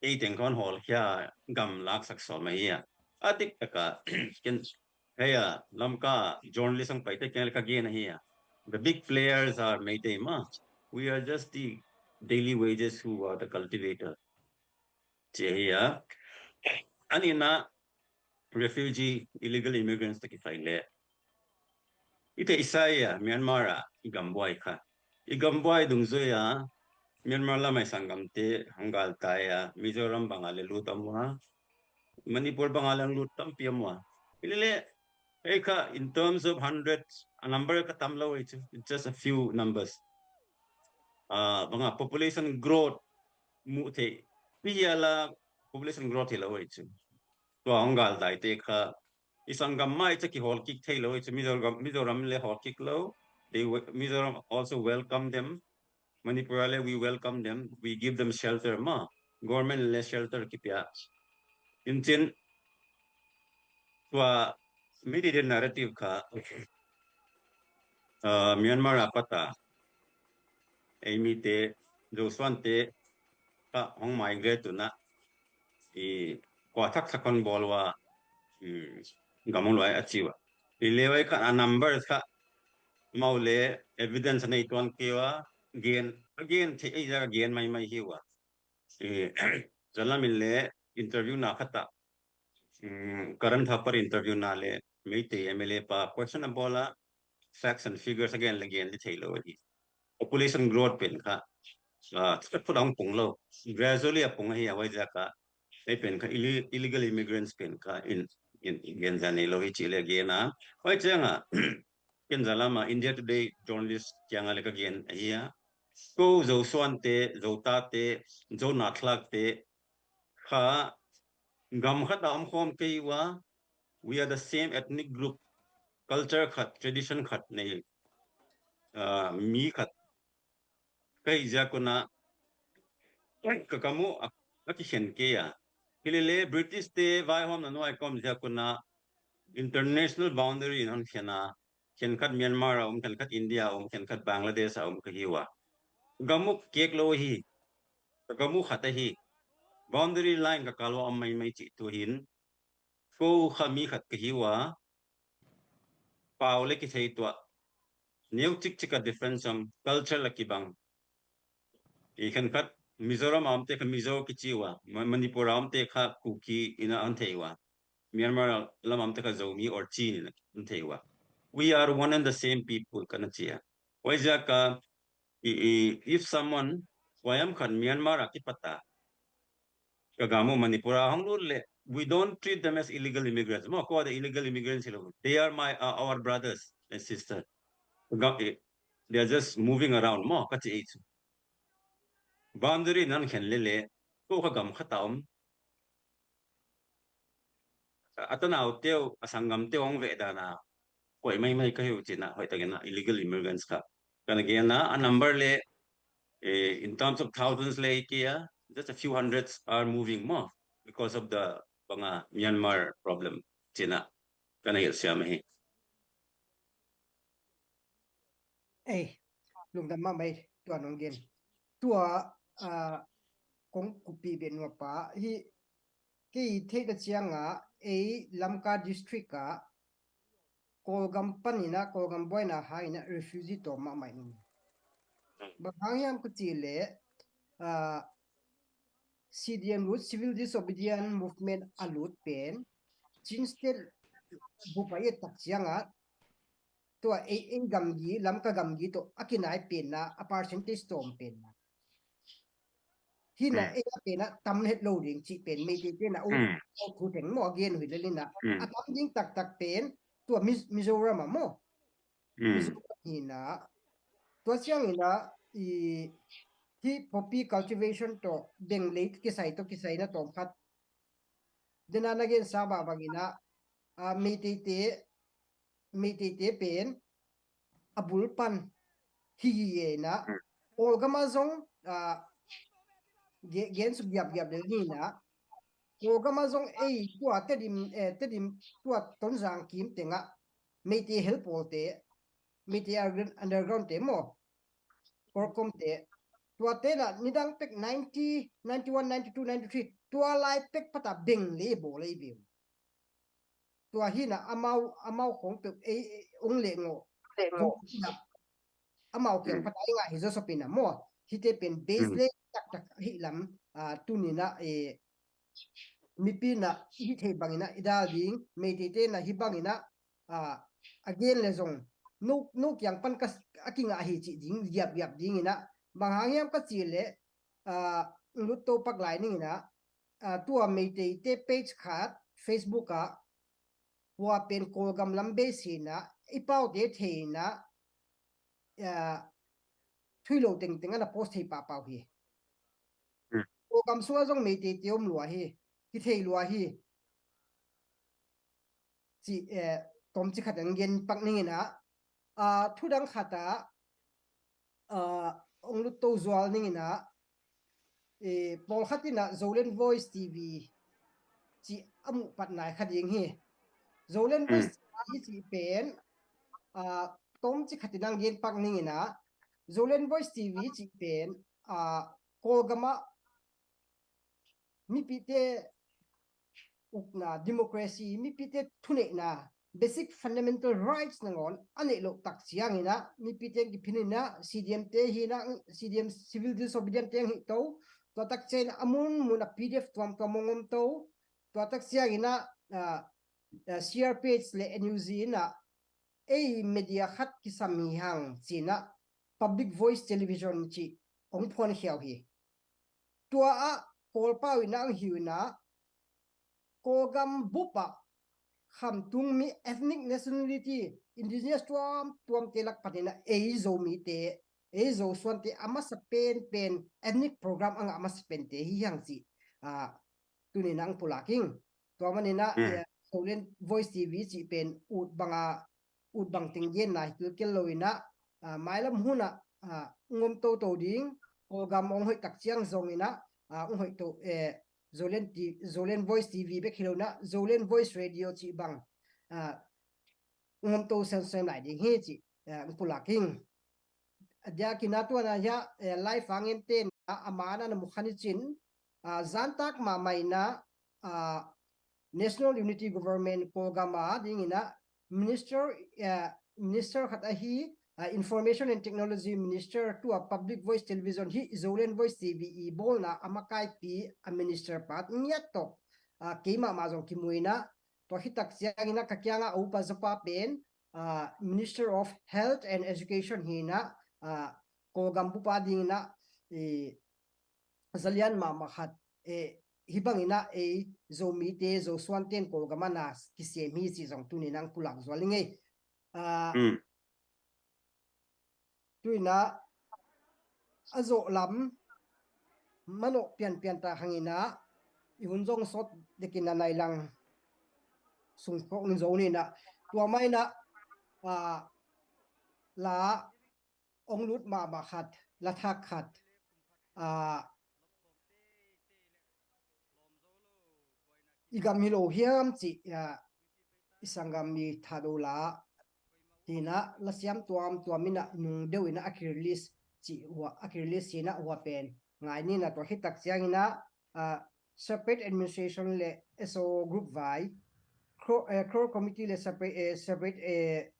ei teng kha hong hawlkhia gam laksak sawm ahi a. A diktak a, ken hei a, Lamka journalist hong paite kiang le ka gen ahi a. The big players are Meitei mah. We are just the daily wages who are the cultivator. Ci ahi a. A nihna, refugee, illegal immigrants tawh kisai leh i theihsa hi a, Myanmar ah i gambuai kha. I gambuai dungzui a Myanmar lam a i sanggamte hong galtai a, Mizoram bang a le lut om uh a, Manipur bang a le hong lut tampi om uh a. Hi leh leh, ei kha, in terms of hundreds, a number kha tam lo ei chu. It's just a few numbers. Ah, bang a population growth muh theih, pi a la population growth hi lo ei chu. Tua hong galtaite kha i sanggam mah i ca kihawl kik thei lo ei chu. Mizoram, Mizoram le hawl kik lo. They we-, Mizoram also welcome them. Manipur le, we welcome them. We give them shelter mah. Government le shelter kipia. In cin, tua media narrative kha, ah, Myanmar a pat a ei mite, Zosuante kha hong migrate uh na, i kua thakthak hong bawl uh a, mm, gam hong luai a ci uh a. Hi leh ei kha a numbers kha amau le evidence a nei tuan kei uh a, gen, a gen thei ei zak a gen maimai hi uh a. I, zalam in le interview na khat ah, mm, Karan Thapar interview na le Meitei M L A pa question a bawl a, facts and figures a gen le gen le thei lo ahi. Population growth pen kha, ah, thakthak phot a hong pung lo. Gradually a pung ahi a, huai ziak a ei pen kha illi-, illegal immigrants pen kha in, in, in gen zia nei lo hi ci le gen a. Huai ciang a, ken zalam a India Today journalist kiang a le ka gen ahi a. Ko Zosuante, Zotate, Zo nathlakte kha gam khat a om khawm kei uh a, we are the same ethnic group, culture khat, tradition khat nei, ah, mi khat ka hih ziak un a, ka gam uh a, a kikhen kei a. Hi leh leh British te vaihawmna nuai ka om ziak un a international boundary in hong khen a, khenkhat Myanmar a om, khenkhat India a om, khenkhat Bangladesh a om ka hi uh a. Gam uh kek lo hi, ka gam uh khat ahi. Boundary line ka kal uh a om maimai cih tu hin, ko kha mi khat ka hi uh a, pau le kithei tuah, neu cikcik a difference om, culture la kibang. I khenkhat Mizoram a omte kha Mizo kici uh a, Ma-, Manipur a omte kha Kuki in a hong thei uh a, Myanmar lam a omte kha Zomi or Chin in a hong thei uh a. We are one and the same people ka na ci a. Huai ziak a, i, i, if someone, huai am khan Myanmar a kipat a, ka gam uh Manipur a hong lut leh, we don't treat them as illegal immigrants. Maw, ko a the illegal immigrants hi lo. They are my, uh, our brothers and sisters. Ka gam, eh, they are just moving around. Maw, ka ci ei chu. Boundary in hong khen leh leh, ko kha gam khat a om. A tanaute uh, a sanggamte uh hong veh dan a, hoih maimai ka hi uh cih na, hoihtakin a illegal immigrants kha. Ka na gen a, a number le, eh, in terms of thousands le hi kei a, just a few hundreds are moving maw because of the bang a Myanmar problem cih na, ka na hilh siam ahi. Ei, lungdam mahmah ei, tua nong gen. Tua, ah, kong kupi beh nuam pa hi, kei theihna ciang a, ei Lamka district a, Kawlgam panin a, Kawlgam buaina hangin a refugee tawm mahmah ing. Bang hang hiam ka cih leh, ah, C D M lut, Civil Disobedience Movement a lut pen, Chin State bup a i et tak ciang a, tua ei, ei gamgi, Lamka gamgi tawh a kinai pen na, a percentage tawm pen na. Hi na, hmm, ei a pen a tam het lo ding cih pen, Meitei pen a, hmm, thu teng maw a gen uh hi lel in a. Hmm. A tam ding taktak pen, tua Miz-, Mizoram a maw. Hmm. Mizoram hi na. Tua ciangin a, i, hi poppy cultivation tawh, beng lei kisai tawh, kisai na tawm khat. Dena na gensa bangbangin a, a, Meiteite, Meiteite pen, a bul pan, kihi e na. Kawlgam ah zong, ah, ge-, gen suk giapgiap le ni na. Kawlgam ah zong ei tua Tedim, eh, Tedim tua Tonzang kim tengah Meitei helpawlte, Meitei underground te maw, Kawlkom te, tuate na nidang pek ninety, ninety-one, ninety-two, ninety-three, tua lai pek pata beng le bawl ei veu. Tua hi na amau, amau khong pek ei, ei ong le ngo. Amau kiang pata ei ngah hi zo sopina maw. Hite pen base le taktak hi lam, ah, tuni na, eh, mipi na i hih theih bangin ah i dal ding, Meitei te na hih bangin ah, ah, a gen le zong no, no kiang pan ka, a kingah hi cih ding, giapgiap dingin ah, bang hang hiam ka cih leh, ah, Lutto Pak Lai Ning in ah, ah, tua Meitei te page khat Facebook ah, hua pen Kawlgam lam base hi na, i paute thei na, ah, thuilo tengteng ana post thei pahpah uh hi. Kawlgam sungah zong Meitei te om lua hi, kithei lua hi. Ci, eh, tom ci khat ang gen pak ning in ah, ah, thudang khat ah, ah, ong lutto zual ning in ah, eh, pawlkhat in ah Zoland Voice T V ci a muh pat nai kha ding hi. Zoland Voice T V ci pen, ah, tom ci khat in ang gen pak ning in ah, Zoland Voice T V ci pen, ah, Kawlgam ah mipite ukna, democracy, mipite thuneihna, basic fundamental rights nangawn a neih loh tak ciangin ah, mipite kiphin in ah, C D M te hi na, C D M, civil disobedient te hi to, tua tak ciangin ah a mun mun ah P D F tuamtuam ong om to, tua tak ciangin ah, ah, ah, C R P H le N U G in ah, ei media khat kisam hi hang ci in ah, Public Voice Television ci ong phuan khiau hi. Tua ah Kawlpau in ah ang hiu in ah, Kawlgam bup ah khamtung mi ethnic nationality, indigenous tuamtuamte lak panin ah ei Zomite, ei Zosuante a masa penpen ethnic program a ngah masa pente hi hang ci, ah, tuni in ang pulak ing. Tua manin ah, eh, Zoland Voice T V ci pen ut banga, ut bang teng genna hi kilkel lo in ah, ah, mailam hun ah, ah, ong om toto ding, Kawlgam ong hoih tak ciang zong in ah, ah, ong hoih to, eh, Zoland T-, Zoland Voice T V bek hi lo in ah, Zoland Voice Radio ci bang, ah, ong om to semsem lai ding hi ci, ah, ong pulak ing. A diakin ah tua na hia, eh, live a ngen ten ah, a man ah na mu kha ni cin, ah, zantak mahmah in ah, ah, National Unity Government Kawlgam a dingin ah Minister, eh, Minister khat ahi, ah, Information and Technology Minister, tua Public Voice Television hi Zoland Voice T V i bawlna a makaipi a minister pa ngiat tawh, ah, keimah mah zong kimu in ah, tua hi tak ciangin ah ka kiangah a upa zapa pen, ah, Minister of Health and Education hi in ah, ah, Kawlgam bup a dingin ah, eh, zalian mahmah khat, eh, hi bangin ah ei Zomite, Zosuante in Kawlgam ah na kisem hi ci zong tuni in ang pulak zual ing ei. Ah, tu in ah a zawh lam manawh pianpian ta hang in ah i hun zong sawt dek in ah nai lang sung khawk in zo ni in ah, tua mah in ah, ah, la ong lut mahmah khat, la thak khat, ah, i gam hi lo hiam ci, ah, i sanggam mi Thado La hi in ah, la siam tuamtuam in ah nung deuh in ah a ki-release ci, hua a ki-release hi in ah, hua pen ngai ni in ah, tua hi tak ciangin ah, ah, separate administration le S O group vai, Core, eh, Core Committee le separate, eh, separate, eh,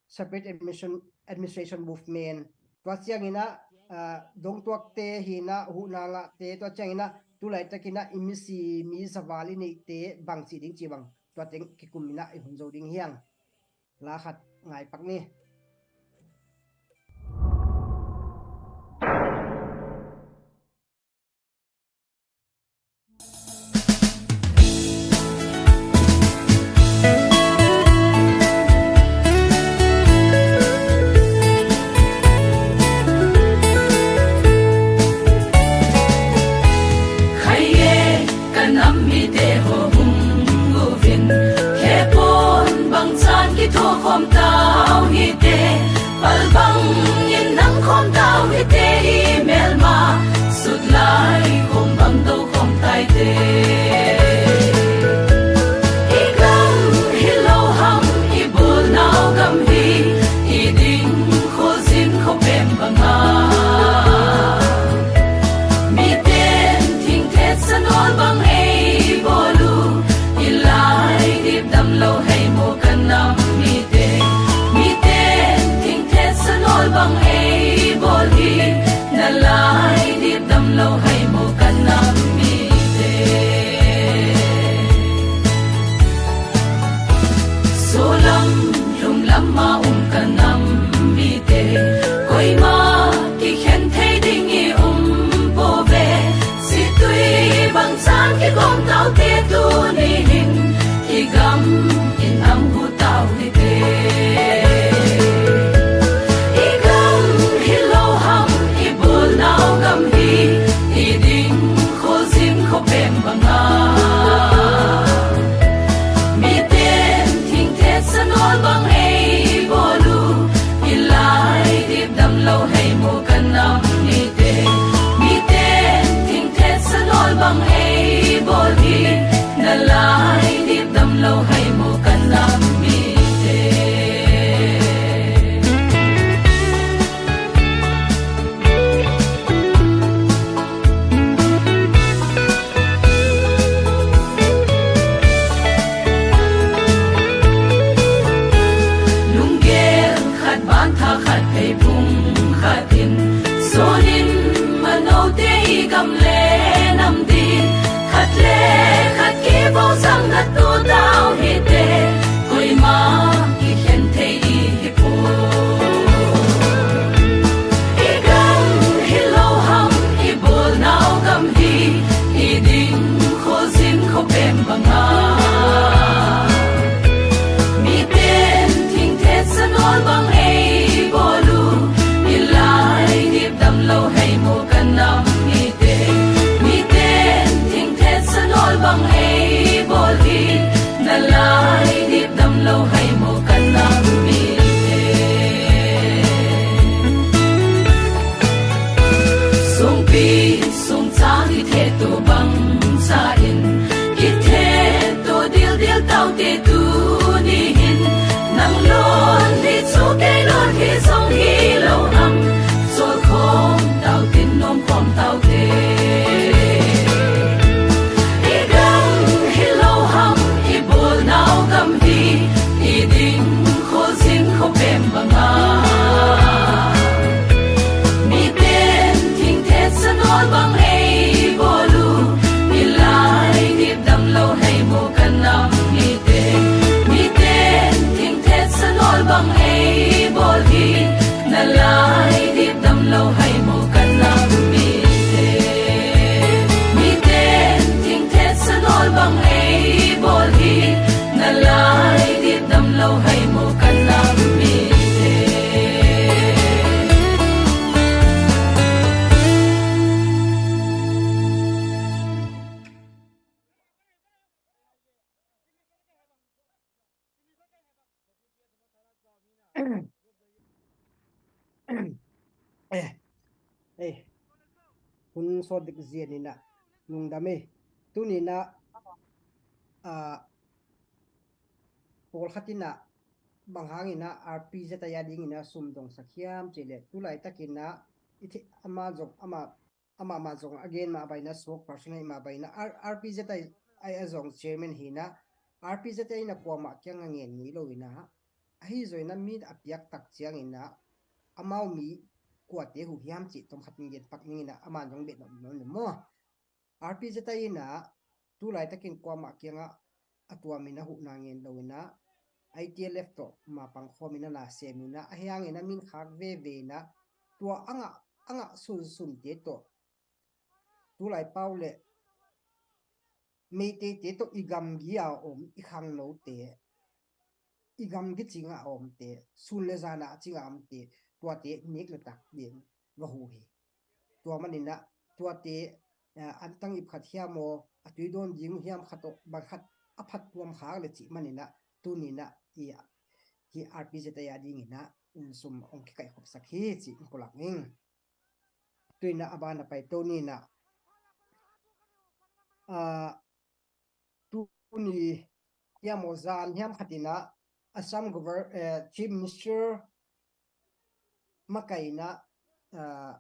separate administration, administration movement. Tua ciangin ah, ah, dongtuakte hi in ah, huhna ngahte, tua ciangin ah tulaitak in ah i misi, mi zaval i neihte bang ci ding ci bang, tua teng kikum in ah i hun zo ding hi hang. La khat ngai pak ni. Khai e, ka nam mite haw hong uvin, khe pawn bang caan kithuah khawm ta uh hi te. I gam hi lo hang, i bulnau gam hi, i ding khualzin khuapem banga. Miten thingthetsa nawl bang ei bawl uh, i lai dipdam lo hei maw ka nam mite. Miten thingthetsa nawl bang ei bawl hi, na lai dipdam lo hei maw ka nam mite. Sualam lunglam a um ka nam mite, koima kikhen thei ding i um pua ve. Situi bang caan kigawm taute, tuni hin i gam in am hu tau hi te. I gam hi lo hang, i bulnau gam hi, i ding khualzin khuapem banga. Miten thingthetsa nawl bang ei bawl uh, i lai dipdam lo hei maw ka nam mite. Miten thingthetsa nawl bang ei bawl hi, na lai dipdam lo hei maw ka nam mite. Lunggel khat bantha khat pheiphung khat in suanin manote i gam le nam ding, khat le khat kivo zang na tu tau hi te. Koima kikhen thei i hi pua. I gam hi lo hang, i bulnau gam hi, i ding khualzin khuapem banga. Miten thingthetsa nawl bang ei bawl uh, i lai dipdam lo hei maw ka nam mite. Miten thingthetsa nawl bang ei bawl hi, na lai dipdam lo hei maw ka nam mite. Sungpi sungcang i thehtu bang sa in, i thehtu dildil taute, tuni hin nang lon hi cu kei lon hi zong hi lo hang, sual khawm tau tin nuam khawm taute. I gam hi lo hang, i bulnau gam hi, i ding khualzin khuapem banga. Miten thingthetsa nawl bang ei bawl uh, i lai dipdam lo hei maw ka nam mite. Miten thingthetsa nawl bang ei bawl hi, na lai dipdam lo hei maw ka nam mite. Miten thingthetsa nawl bang ei bawl hi, na lai dipdam lo hei maw ka nam mite. Eh, eh, hun sawt dik zia ni na, lungdam e. Tuni na, ah, pawlkhat in a, bang hangin a R P Z I a dingin a sum dongsak hiam cih leh, tu laitakin a, i thei, ama zong, ama, amah mah zong a gen mah bangin a, spokesperson a i mah bangin a, R-, R P Z I a, a zong chairman hi na, R P Z I in a kuamah kiang a ngen ngei lo in a, ahi zongin a mi a piak tak ciangin a, amau mi kuate huh hiam cih tawm khat in gen pak ning in a, aman zong beh nop nop maw. R P Z I in a, tu laitakin kuamah kiangah a tuamin a huhna ngen lo in a, I T L F tawh mapang khawmin a na semin a, ahi hangin a min khak veve in a, tua a ngah, a ngah sunsunte tawh, tu lai pau le Meiteite tawh i gamgi a om, i khangnote, i gamgi cingah a omte, sun le zana a cingah a omte, tuate nek le tak ding va huh hi. Tua manin a, tuate, eh, antang ip khat hiam aw, a tui dawn ding hiam khat aw, bang khat a phat tuam khak le cih manin a, tunin a, i, hi R P Z I a dingin a, um, sum hong kikaihkhopsak hi cih in pulak ning. Tuin a, a ban a pai to ni na, ah, tuni hiam aw zan hiam khatinah Assam Gover-, eh, Chief Minister makainah, ah,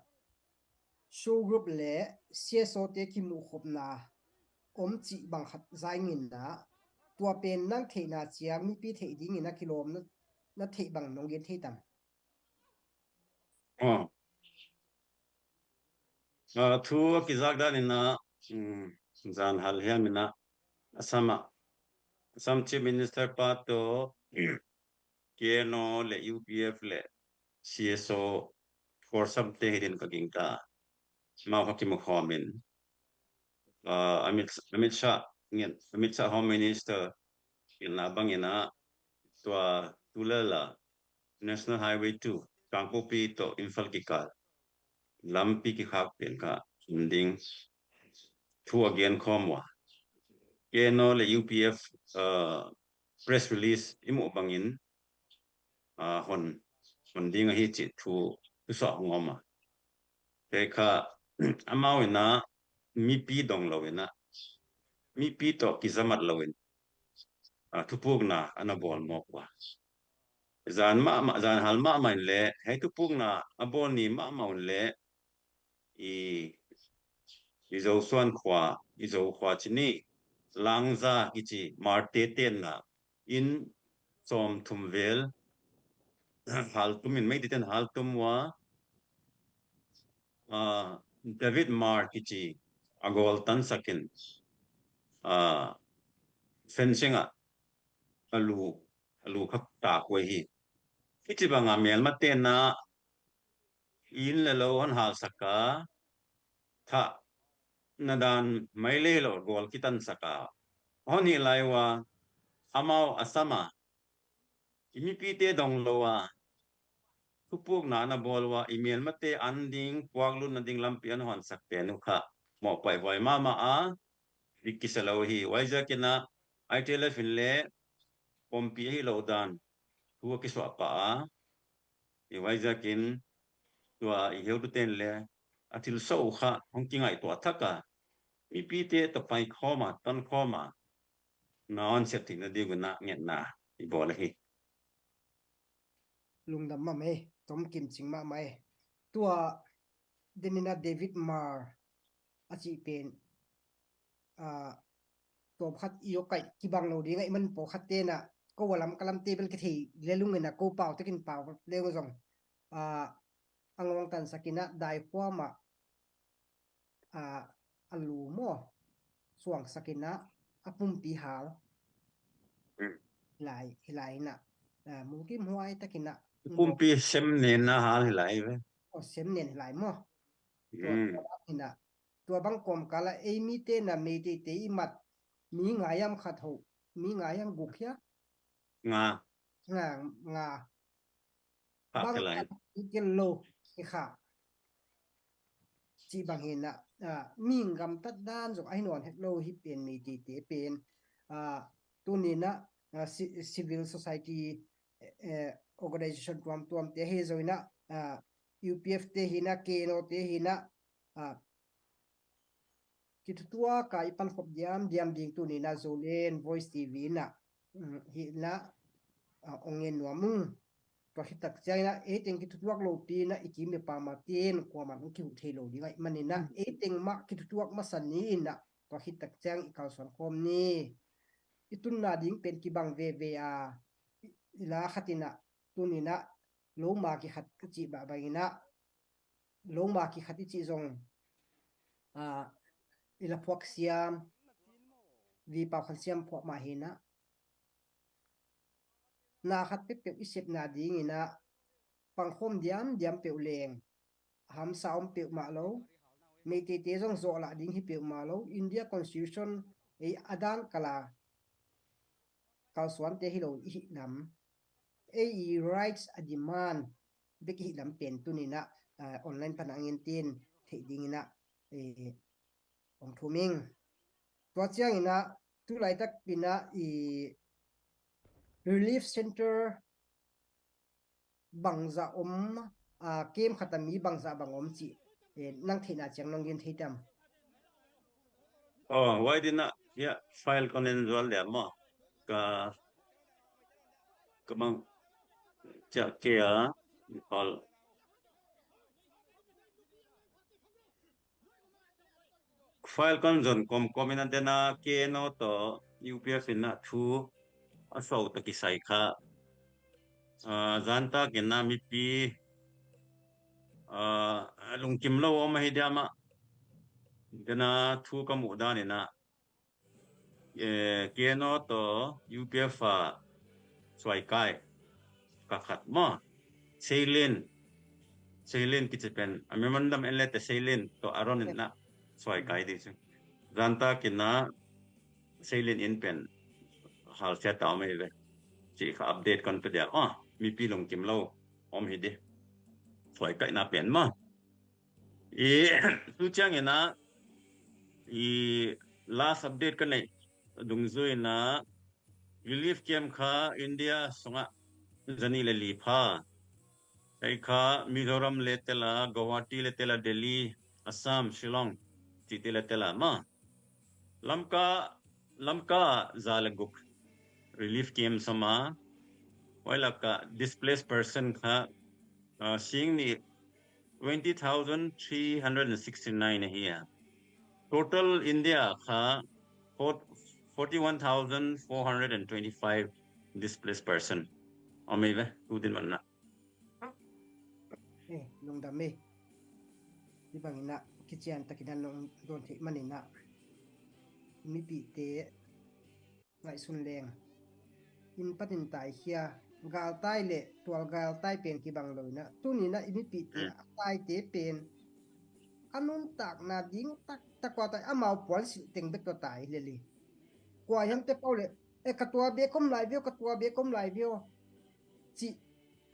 SoO Group le C S O te kimuhkhopna om cih bang khat zainginah tua pen nang theihna ciang mipi theih dinginah kilawm na, na theih bang nong gen thei tam? Aw. Ah, thu a kizak daninah, um, zan hal hiaminah Assam ah, Assam Chief Minister pa tawh K N O le U P F le C S O khuarsam te hi din ka gingta. Mau kha kimukhawmin, ah, Amit, Amit Shah, ngen, Amit Shah Home Minister inna banginah tua tulela National Highway two Kangpokpi tawh Imphal kikal lampi kikhak pen kha um ding thu a genkhawm uh a, K N O le U P F, ah, press release i muh bangin, ah, hon, hon ding ahi cih thu, thusuah hong om a. Kei kha amau inah mipi dong lo inah, mipi tawh kizamat lo in, ah, thupukna a na bawl mawk uh a. Zan mahmah, zan hal mahmah in leh hei thupukna a bawl ni mahmah un leh i, i Zosuan khua, i Zo khua ci ni, Langza kici Hmarte tenna inn sawmthum vel haltum in, Meiteiten haltum uh a, ah, David Hmar kici a gawl tansakin, ah, fencing ah a lu, a lu khak tak uh hi. Hih ci banga melma tenna inn le lo hon halsak a, thah na dan mai le lo gawl kitansak a hon hi lai uh a, amau Assam a i mipite dong lo a thupukna na bawl uh a, i melmate an ding, puaklut nading lampi an honsak pen uh kha mawhpaih huai mahmah a, dik kisa lo hi. Huaiziakinah I T L F in leh pawmpi ahi lo dan thu a kisuah pah a, i huaiziakin tua i heututen le a thilso uh kha hong kingaihtuah thak a, mipite tawh paikhawm a, tonkhawm a, na hon sep theihna ding unah ngetna i bawl ahi. Lungdam mahmah e, tom kimcing mahmah e. Tua deninah David Hmar a cih pen, ah, tawmkhat i awkaih kibang lo ding ahih man pawlkhat tenah ko a lam ka lamte bel kithei le lunginah ko pau tekin pau le zong, ah, a ngawng tansakinah daikhuamah, ah, a lu maw suangsakinah a pumpi hal. Hmm. Hilai, hilai inah, ah, mulkim huai takinah pumpi sem nenna hal hilai ve. Aw, sem nen hilai maw. Tua, hmm, tua bang inah tua bang kawmkalah ei mite na Meiteite i mat mi nga hiam khat ho, mi nga hiam guk hia? Nga. Nga, nga. Bang khat i kel lo i kha. Cih bang hinah, ah, mihing gamtat dan zong ahi nawn het lo hi pen Meiteite pen, ah, tuninah, ah, ci-, civil society, eh, organization tuamtuamte ahi zo inah, ah, U P F te hinah, K N O te hinah, ah, kithutuak a i pankhop diamdiam ding tuninah Zoland Voice T V inah, um, hinah, ah, ong ngen nuam ung. Tua khit tak cianginah eiteng kithutuak lopi inah i kim i pam a ten kuaman hong kihuh thei lo ding ahih maninah, hmm, eiteng mah kithutuak masa ni inah tua khit tak ciang i kalsuan khawm ni. I tunna ding pen kibang veve a, i, i la khatinah tuninah loma kikhat ka cih bah banginah, loma kikhat i cih zong, ah, i la phuak siam, vipau khan siam phuak mah hinah. Na khat peuhpeuh i sepna dinginah pangkhawm diamdiam peuh leng, hamsa om peuhmah lo, Meiteite zong zawhlah ding hi peuhmah lo, India Constitution ei a dan kala kalsuante hi lo i hih lam, ei i rights a demand bek i hih lam pen tuninah, ah, online panah ngintin theih dinginah, eh, ong thum ing. Tua cianginah tulaitak inah i relief center bangzah om, ah, kem khat a mi bangzah bang om cih, eh, nang theihna ciang nong gen thei tam? Oh, why didn't I? Yeah, file kon en zual dia maw. Ka, ka bang, ciah kei a, ol. File kon zon komkom in a dena K N O tawh U P F in a thu a suah uh tawh kisai kha. Ah, zantak in a mipi, ah, lungkim lo om ahi diam ah. Dena thu ka muh dan in a, eh, K N O tawh U P F a suaikai ka khat maw. Seilin, Seilin kici pen a memorandum en lete Seilin tawh Aaron in a suaikai ding ci. Zantak in a Seilin in pen halsia ta om hi ve. Ci kha update kon pe dia. Ah, mipi lungkim lo om hi di. Suaikaihna pen maw. I, tu ciangin a, i last update ka neih dungzui in a relief camp kha India sungah zanih le li pha. Ei kha Mizoram le tela, Guwahati le tela, Delhi, Assam, Shillong, cite le tela maw. Lamka, Lamka za le guk relief camp sawm a, huai laka displaced person kha, uh, sing nih twenty thousand three hundred and sixty-nine ahi a. Total India kha forty-one thousand four hundred and twenty-five displaced person. Om hi ve, tu din man na. Eh, lungdam e. Hi bangin a, kician takin a nong dawn theih manin a, mipite ngaihsun leng in panin tai khia, galtai le tual galtai pen kibang lo in a, tuni in a i mipite a taite pen a nuntakna ding taktak ua tai, amau puan silh teng bek tua tai lel hi. Kua hiam te pau le, e, ka tua bek om lai vio, ka tua bek om lai vio, ci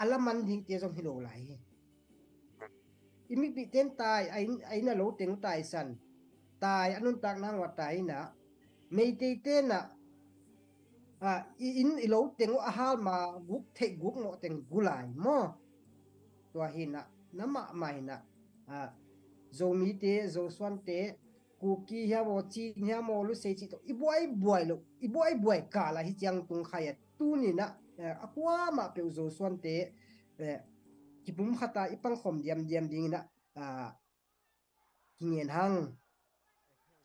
a laman dingte zong hi lo lai hi. I mipite in tai, a inn, a inn a lo teng uh taisan, tai, a nuntakna hang ua tai in a, Meiteite in a, a, i inn i lo teng uh a hal ma guk theih guk ngawh teng gu lai maw. Tua hi in a, na mahmah in a, a, Zomite, Zosuante, Kuki hiam aw, Chin hiam aw, Lusei cih tawh i buaibuai loh, i buaibuai kal a hi ciang tung khai a, tuni in a, eh, a kuamah peuh Zosuante, eh, kipumkhat a i pangkhawm diamdiam dingin a, ah, kingen hang.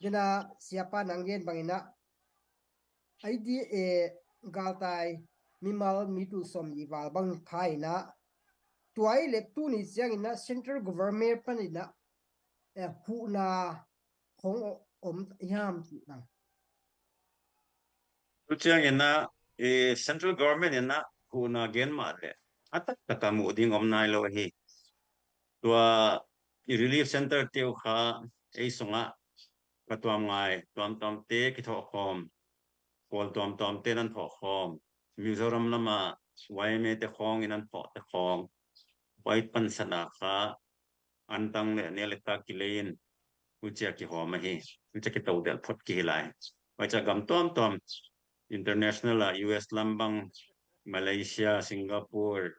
Dena siapa nang gen bangin a, I D A galtai mimal mi tul sawmnih val bang pha in a, tua i le tuni ciangin a central government panin a, eh, huhna hong om hiam cih bang. Tu ciangin a, eh, central government in a huhna gen mah le a taktak a muh ding om nai lo hi. Tua i relief center te uh kha ei sungah ka tuam ngai tuamtuamte kithawh khawm, pawl tuamtuamte nan thawh khawm, Mizoram lamah Y M A te khawng in nan thawhte khawng, huai pansan a kha antang le nia le tak kilei in hucia kihawm ahi, hucia kitodelh phot kihi lai. Huacia gam tuamtuam international a U S lam bang, Malaysia, Singapore,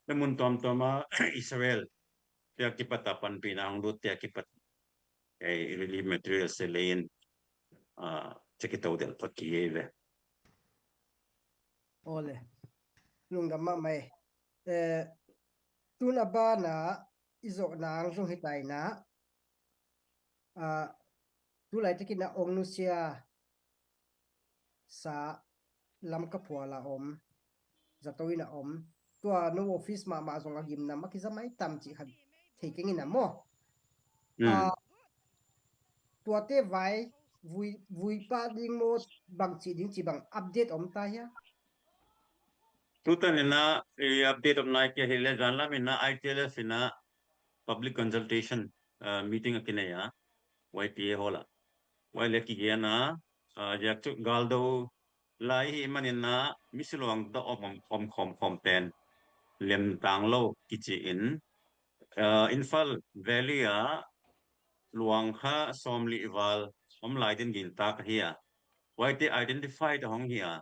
le mun tuamtuam a Israel te a kipat a panpihna hong lut te a kipat, eh, relief material se lei in, ah, hucia kitodelh phot kihi ve. Ole. Lungdam mahmah e. Eh, tun a bana i zawh nang zong hi ta in a, ah, tulai takin a ong nusia sa Lamka phual a om, zato in a om, tua no office mahmah zong a gimnam a kiza mai tam cih khat thei keng in a maw. Mm. Ah, tuate vai vui, vui pah ding maw, bang cih ding cih bang update om ta hia? Tutan in a, eh, update om nai kei hi le, zanlam in a I T L F in a public consultation, ah, meeting a kinei a, Y P A hall a. Huai le kigen a, ah, ziak cu galdo lai hi manin a misi luang tawh om, om, om khawm khawm pen lem tang lo kici in, ah, Imphal Valley a luang kha sawmli val om lai din gintak ahi a. Huaite identify ta hong hi a.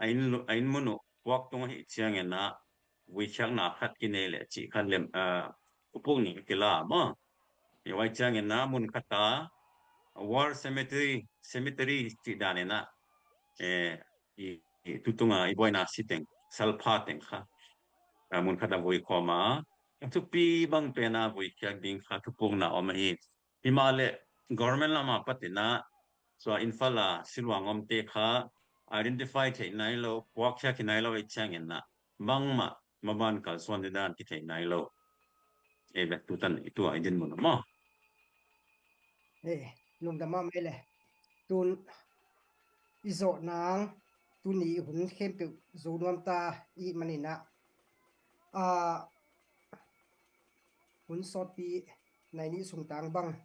A inn, a inn mun uh puak tung ahi ciangin a vuikhiakna khat kinei le cih khat lem, ah, upuk nih kila maw. Huai ciangin a mun khat a War Cemetery, Cemetery cih dan inah, eh, i, i tutunga i buaina si teng, salpha teng kha, ah, mun khat a vui khawm a, a thupi bang pena vui khiak ding kha thupukna om ahi. Himahleh government lama patinah, tua Imphal a siluang omte kha identify theih nai lo, puak khiak hi nai lo, i cianginah bangmah maban kalsuan ding dan kithei nai lo. Ei bek tutan i tua i din mun maw? Ei, lungdam mahmah ei le. Tun i zawh nang, tuni hun khempeuh zo nuam ta i maninah, a, hun sawtpi nai nih sungtang bang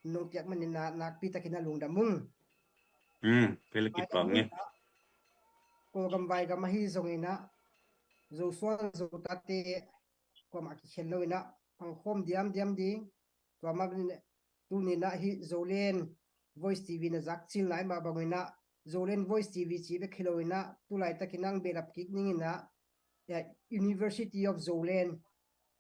nong piak maninah nakpi takin a lungdam ung. Hmm, kei le kipang nge. Kawlgam vaigam ahi zonginah, Zosuan Zotate kuamah kikhel loinah pangkhawm diamdiam ding. Tua mah tuninah hih Zoland Voice T V na zak cil nai mah banginah, Zoland Voice T V cih bek hi loinah, tulaitakin ang behlap kik ninginah, ya, University of Zoland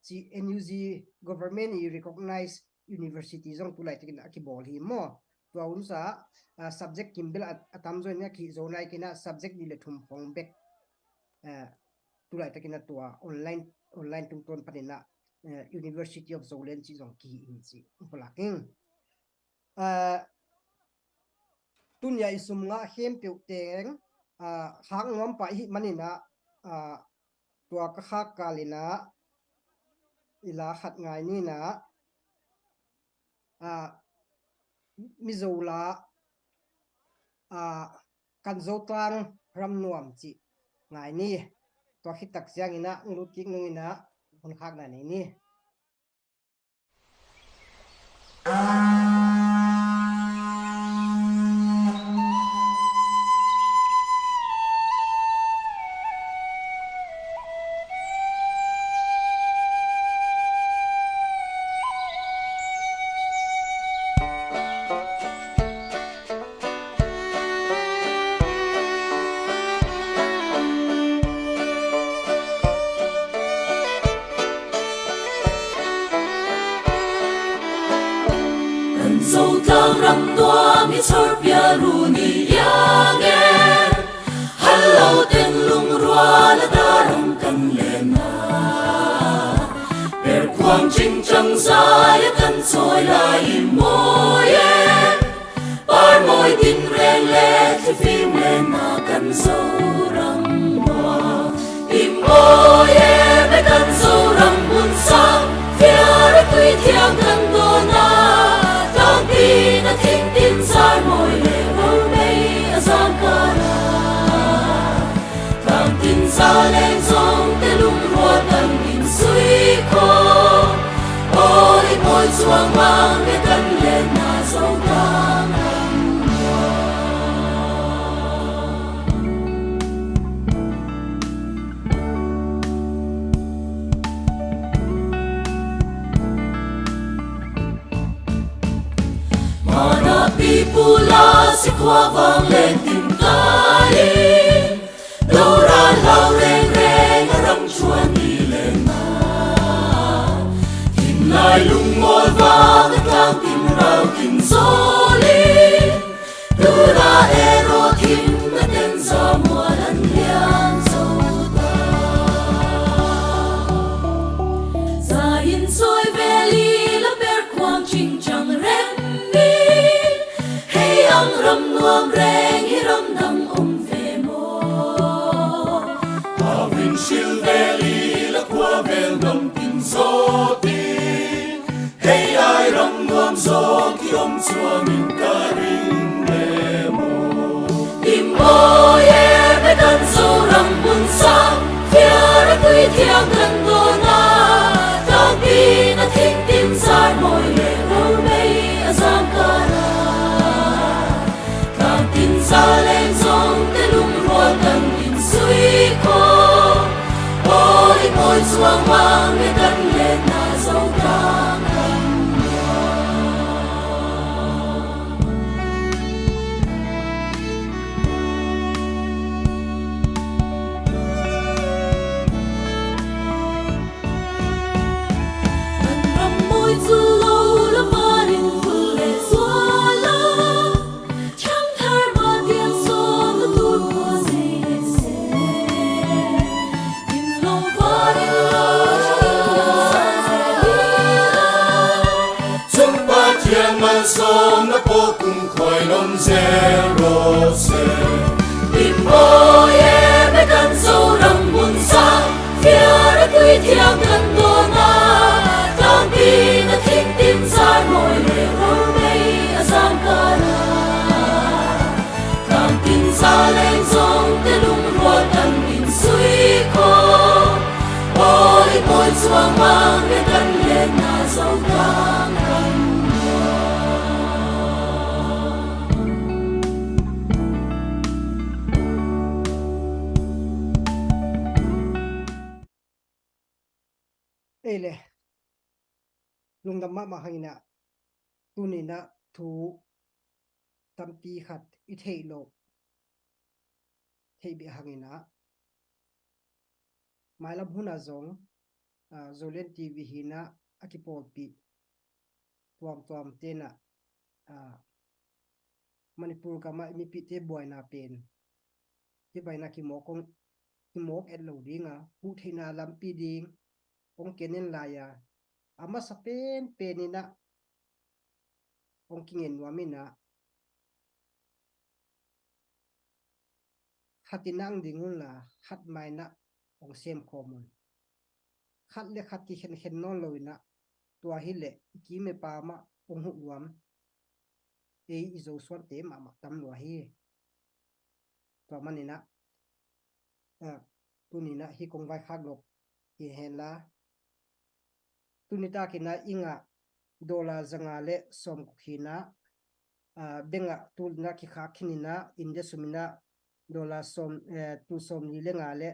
cih N U Z government i recognize university zong tulaitakin a kibawl hi maw? Tua hunsa, ah, subject kimbel a, a tamzaw in a kihzo nai kinah subject nih le thum khong bek, ah, tulaitakin a tua online, online tungtawn paninah, eh, University of Zoland cih zong kihi in cih pulak in. Ah, tunia i sum ngah khempeuh teng, ah, khak nuam pah i hih maninah, ah, tua ka khak kalinah i la khat ngai ninah, ah, Mizo la, ah, Kan Zotang Ram Nuam cih ngai ni. Tua khit tak cianginah ang lut kik nunginah hun khakna nei ni. Kan Zotlang ram nuam i chorpia runi yang e. Halo teng lungrual a darang kan lena. Perkuang cingcang zaya kan soi lai i moi e. Par moi ding reng le thifim le na kan Zoram mua. I moi e be kan Zoram mun sang fiar a tui thiang kan dona. Tangpi na thing tin sar moi le rol mei a zang kana. Tangtin za leng zong te lungrual tangin sui ko. Oi, moi cuang mang te kan lenna zo tang ang. Mana pipula si khua vang leng tin kai. Dora lau reng reng a rang chuan ni leng a. Thim lai lung mawl vang a tlang tin rau tin zawl in. Dora e raw thim na ten za mual an lian zo ta. Za in sawi vel i la per kuang ching chang rem mi. Hei ang ram nuam reng hi ram dang om ve maw? Hau in sil vel i la khua vel dam tin zawt i. Hei ai ram nuam zaw ki om chuang in ka ring le maw? I mawi e me kan zo ram mun sang, fiar a tui thiang kan dawn a, tangpi na thing tin zar mawi le rol mei a zang kan a. Tangtin za leng zong te lungrual kan in sui khawm. Awi mawi chuang mang le kan letna zo tang kan. Kan ram mawi cu lo la marin ful le zual Aw kung khuai lom zel rawh se. Inn mawi em e kan Zoram mun sa, fiar a tui thiang kan dawn a, tangpi na thingtin zar mawi le rawlmei a zangkal a. Tangpin zaleng zong te lungrual kan in sui khawm. Aw i pawi cuang mang le kan lenna Zotang kan Ei le, lungdam mahmah hangin ah, tuni in ah thu tampi khat i theih loh, theih beh hangin ah, mailam hun ah zong, ah, Zoland T V hi in ah a kipawlpih tuamtuam te in ah, ah, Manipur gam ah i mipihte buaina pen, hih baina kimawk kong, kimawk et lo ding a, huh theihna lampi ding kong ken en lai a, a masa penpen in ah kong kingen nuam in ah, khat in ah hong ding un la, khat mah in ah hong sem khawm un. Khat le khat kikhenkhen nawn lo in ah, tua hi leh i kim i pam ah hong huh nuam, ei i Zosuante mahmah tam lua hi. Tua man in ah, ah, tuni in ah hih kong vaikhak nop hi hen la, tuni tak in ah i ngah dollar zanga le sawmguk hi in ah, ah, bank ah tul in ah kikhak khin in ah, India sum in ah dollar sawm, eh, tul sawmli le nga le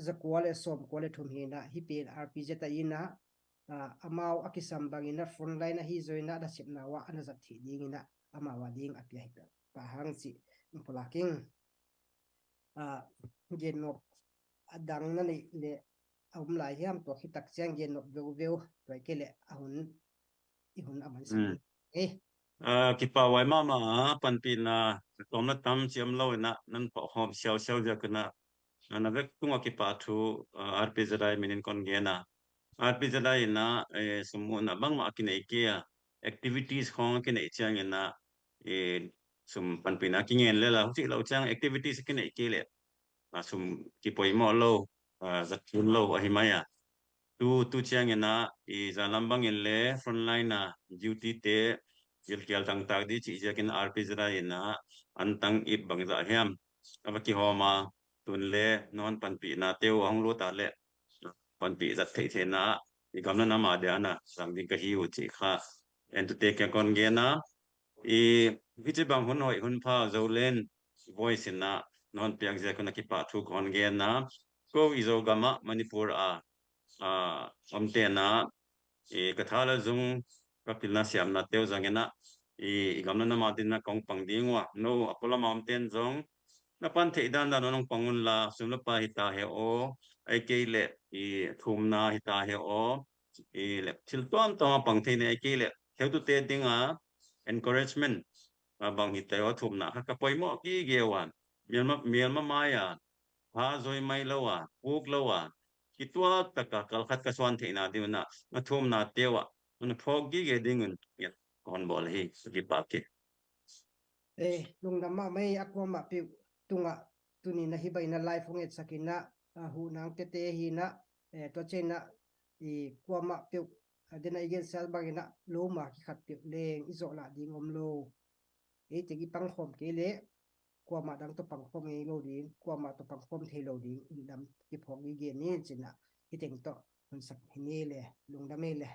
zakua le sawmkua le thum hi in ah, hih pen R P Z ahi in ah, ah, amau a kisam bang in ah frontline ahi zaw in ah nasepna uah a na zat theih ding in ah amau a ding a pia hi pah hang cih in pulak ing. Ah, gen nop a dang na neih leh a um lai hiam? Tua khit tak ciang gen nop veuveu, tua hi kei leh a hun, i hun a man sak. Hmm. Ei. Ah, kipahuai mahmah a, panpihna tawm na tam ciam lo in ah nan pawhkhawm siausiau ziak in ah, ah, na vek tungah kipahthu, ah, R P Z I min in kon gen a. R P Z I in ah, eh, sum muhna bangmah a kinei kei a, activities khawng a kinei ciangin ah, eh, sum panpihna kingen lel a, hucih lo ciang activities a kinei kei leh, ah, sum kipoimawh lo, ah, zat thum lo ahi mai a. Tu, tu ciangin ah, i zanlam bangin le frontline a duty te zilkial tangtak ding cih ziakin R P Z I in ah antang ip bangzah hiam a va kihawm a, tun le nawn panpihna te uh a hong lut a leh panpih zat theih theihna i gamla nam a dia na zang ding ka hi uh cih kha entute kiang kon gen a. I hih ci bang hun hoih hun pha Zoland Voice in ah na hon piak ziak un a kipahthu kon gen a. Ko i Zogam ah Manipur a, ah, omte in ah, i ka tha le zung ka pilna siamna te uh zangin ah, i, i gamla nam a ding in ah kong pang ding uh a, no a pualam a omte in zong na pan theih dandan un hong pang un la, sum le pai hi ta hen aw, ahih kei leh i thumna hi ta hen aw, i le thil tuamtuam a pang thei ni, ahih kei leh heutute ding a encouragement a bang hi ta hen aw, thumna kha ka poimawh gige uh a, mialma, mialma mai a, ha zoi mai lo a, puk lo a, kituak tak a kal khat ka suan theihna ding un ah na thumna te uh ah na phawk gige ding un ngiat ka hon bawl hi. Ka kipak hi. Eh, lungdam mahmah ei, a kuamah peuh tungah tuni in ah hih bang in ah live hong etsak in ah, ah, huh nang tete hi in ah, eh, tua ciang in ah i kuamah peuh, ah, den ah i gen sial bang in ah lo ma kikhat peuh leng i zawh lah ding om lo. Ei teng i pangkhawm kei leh kuamah dang tawh pangkhawm ngei lo ding, kuamah tawh pangkhawm thei lo ding, i dam kiphawk gige ni ci in ah hih teng tawh hun sak hi ni le, lungdam ei le.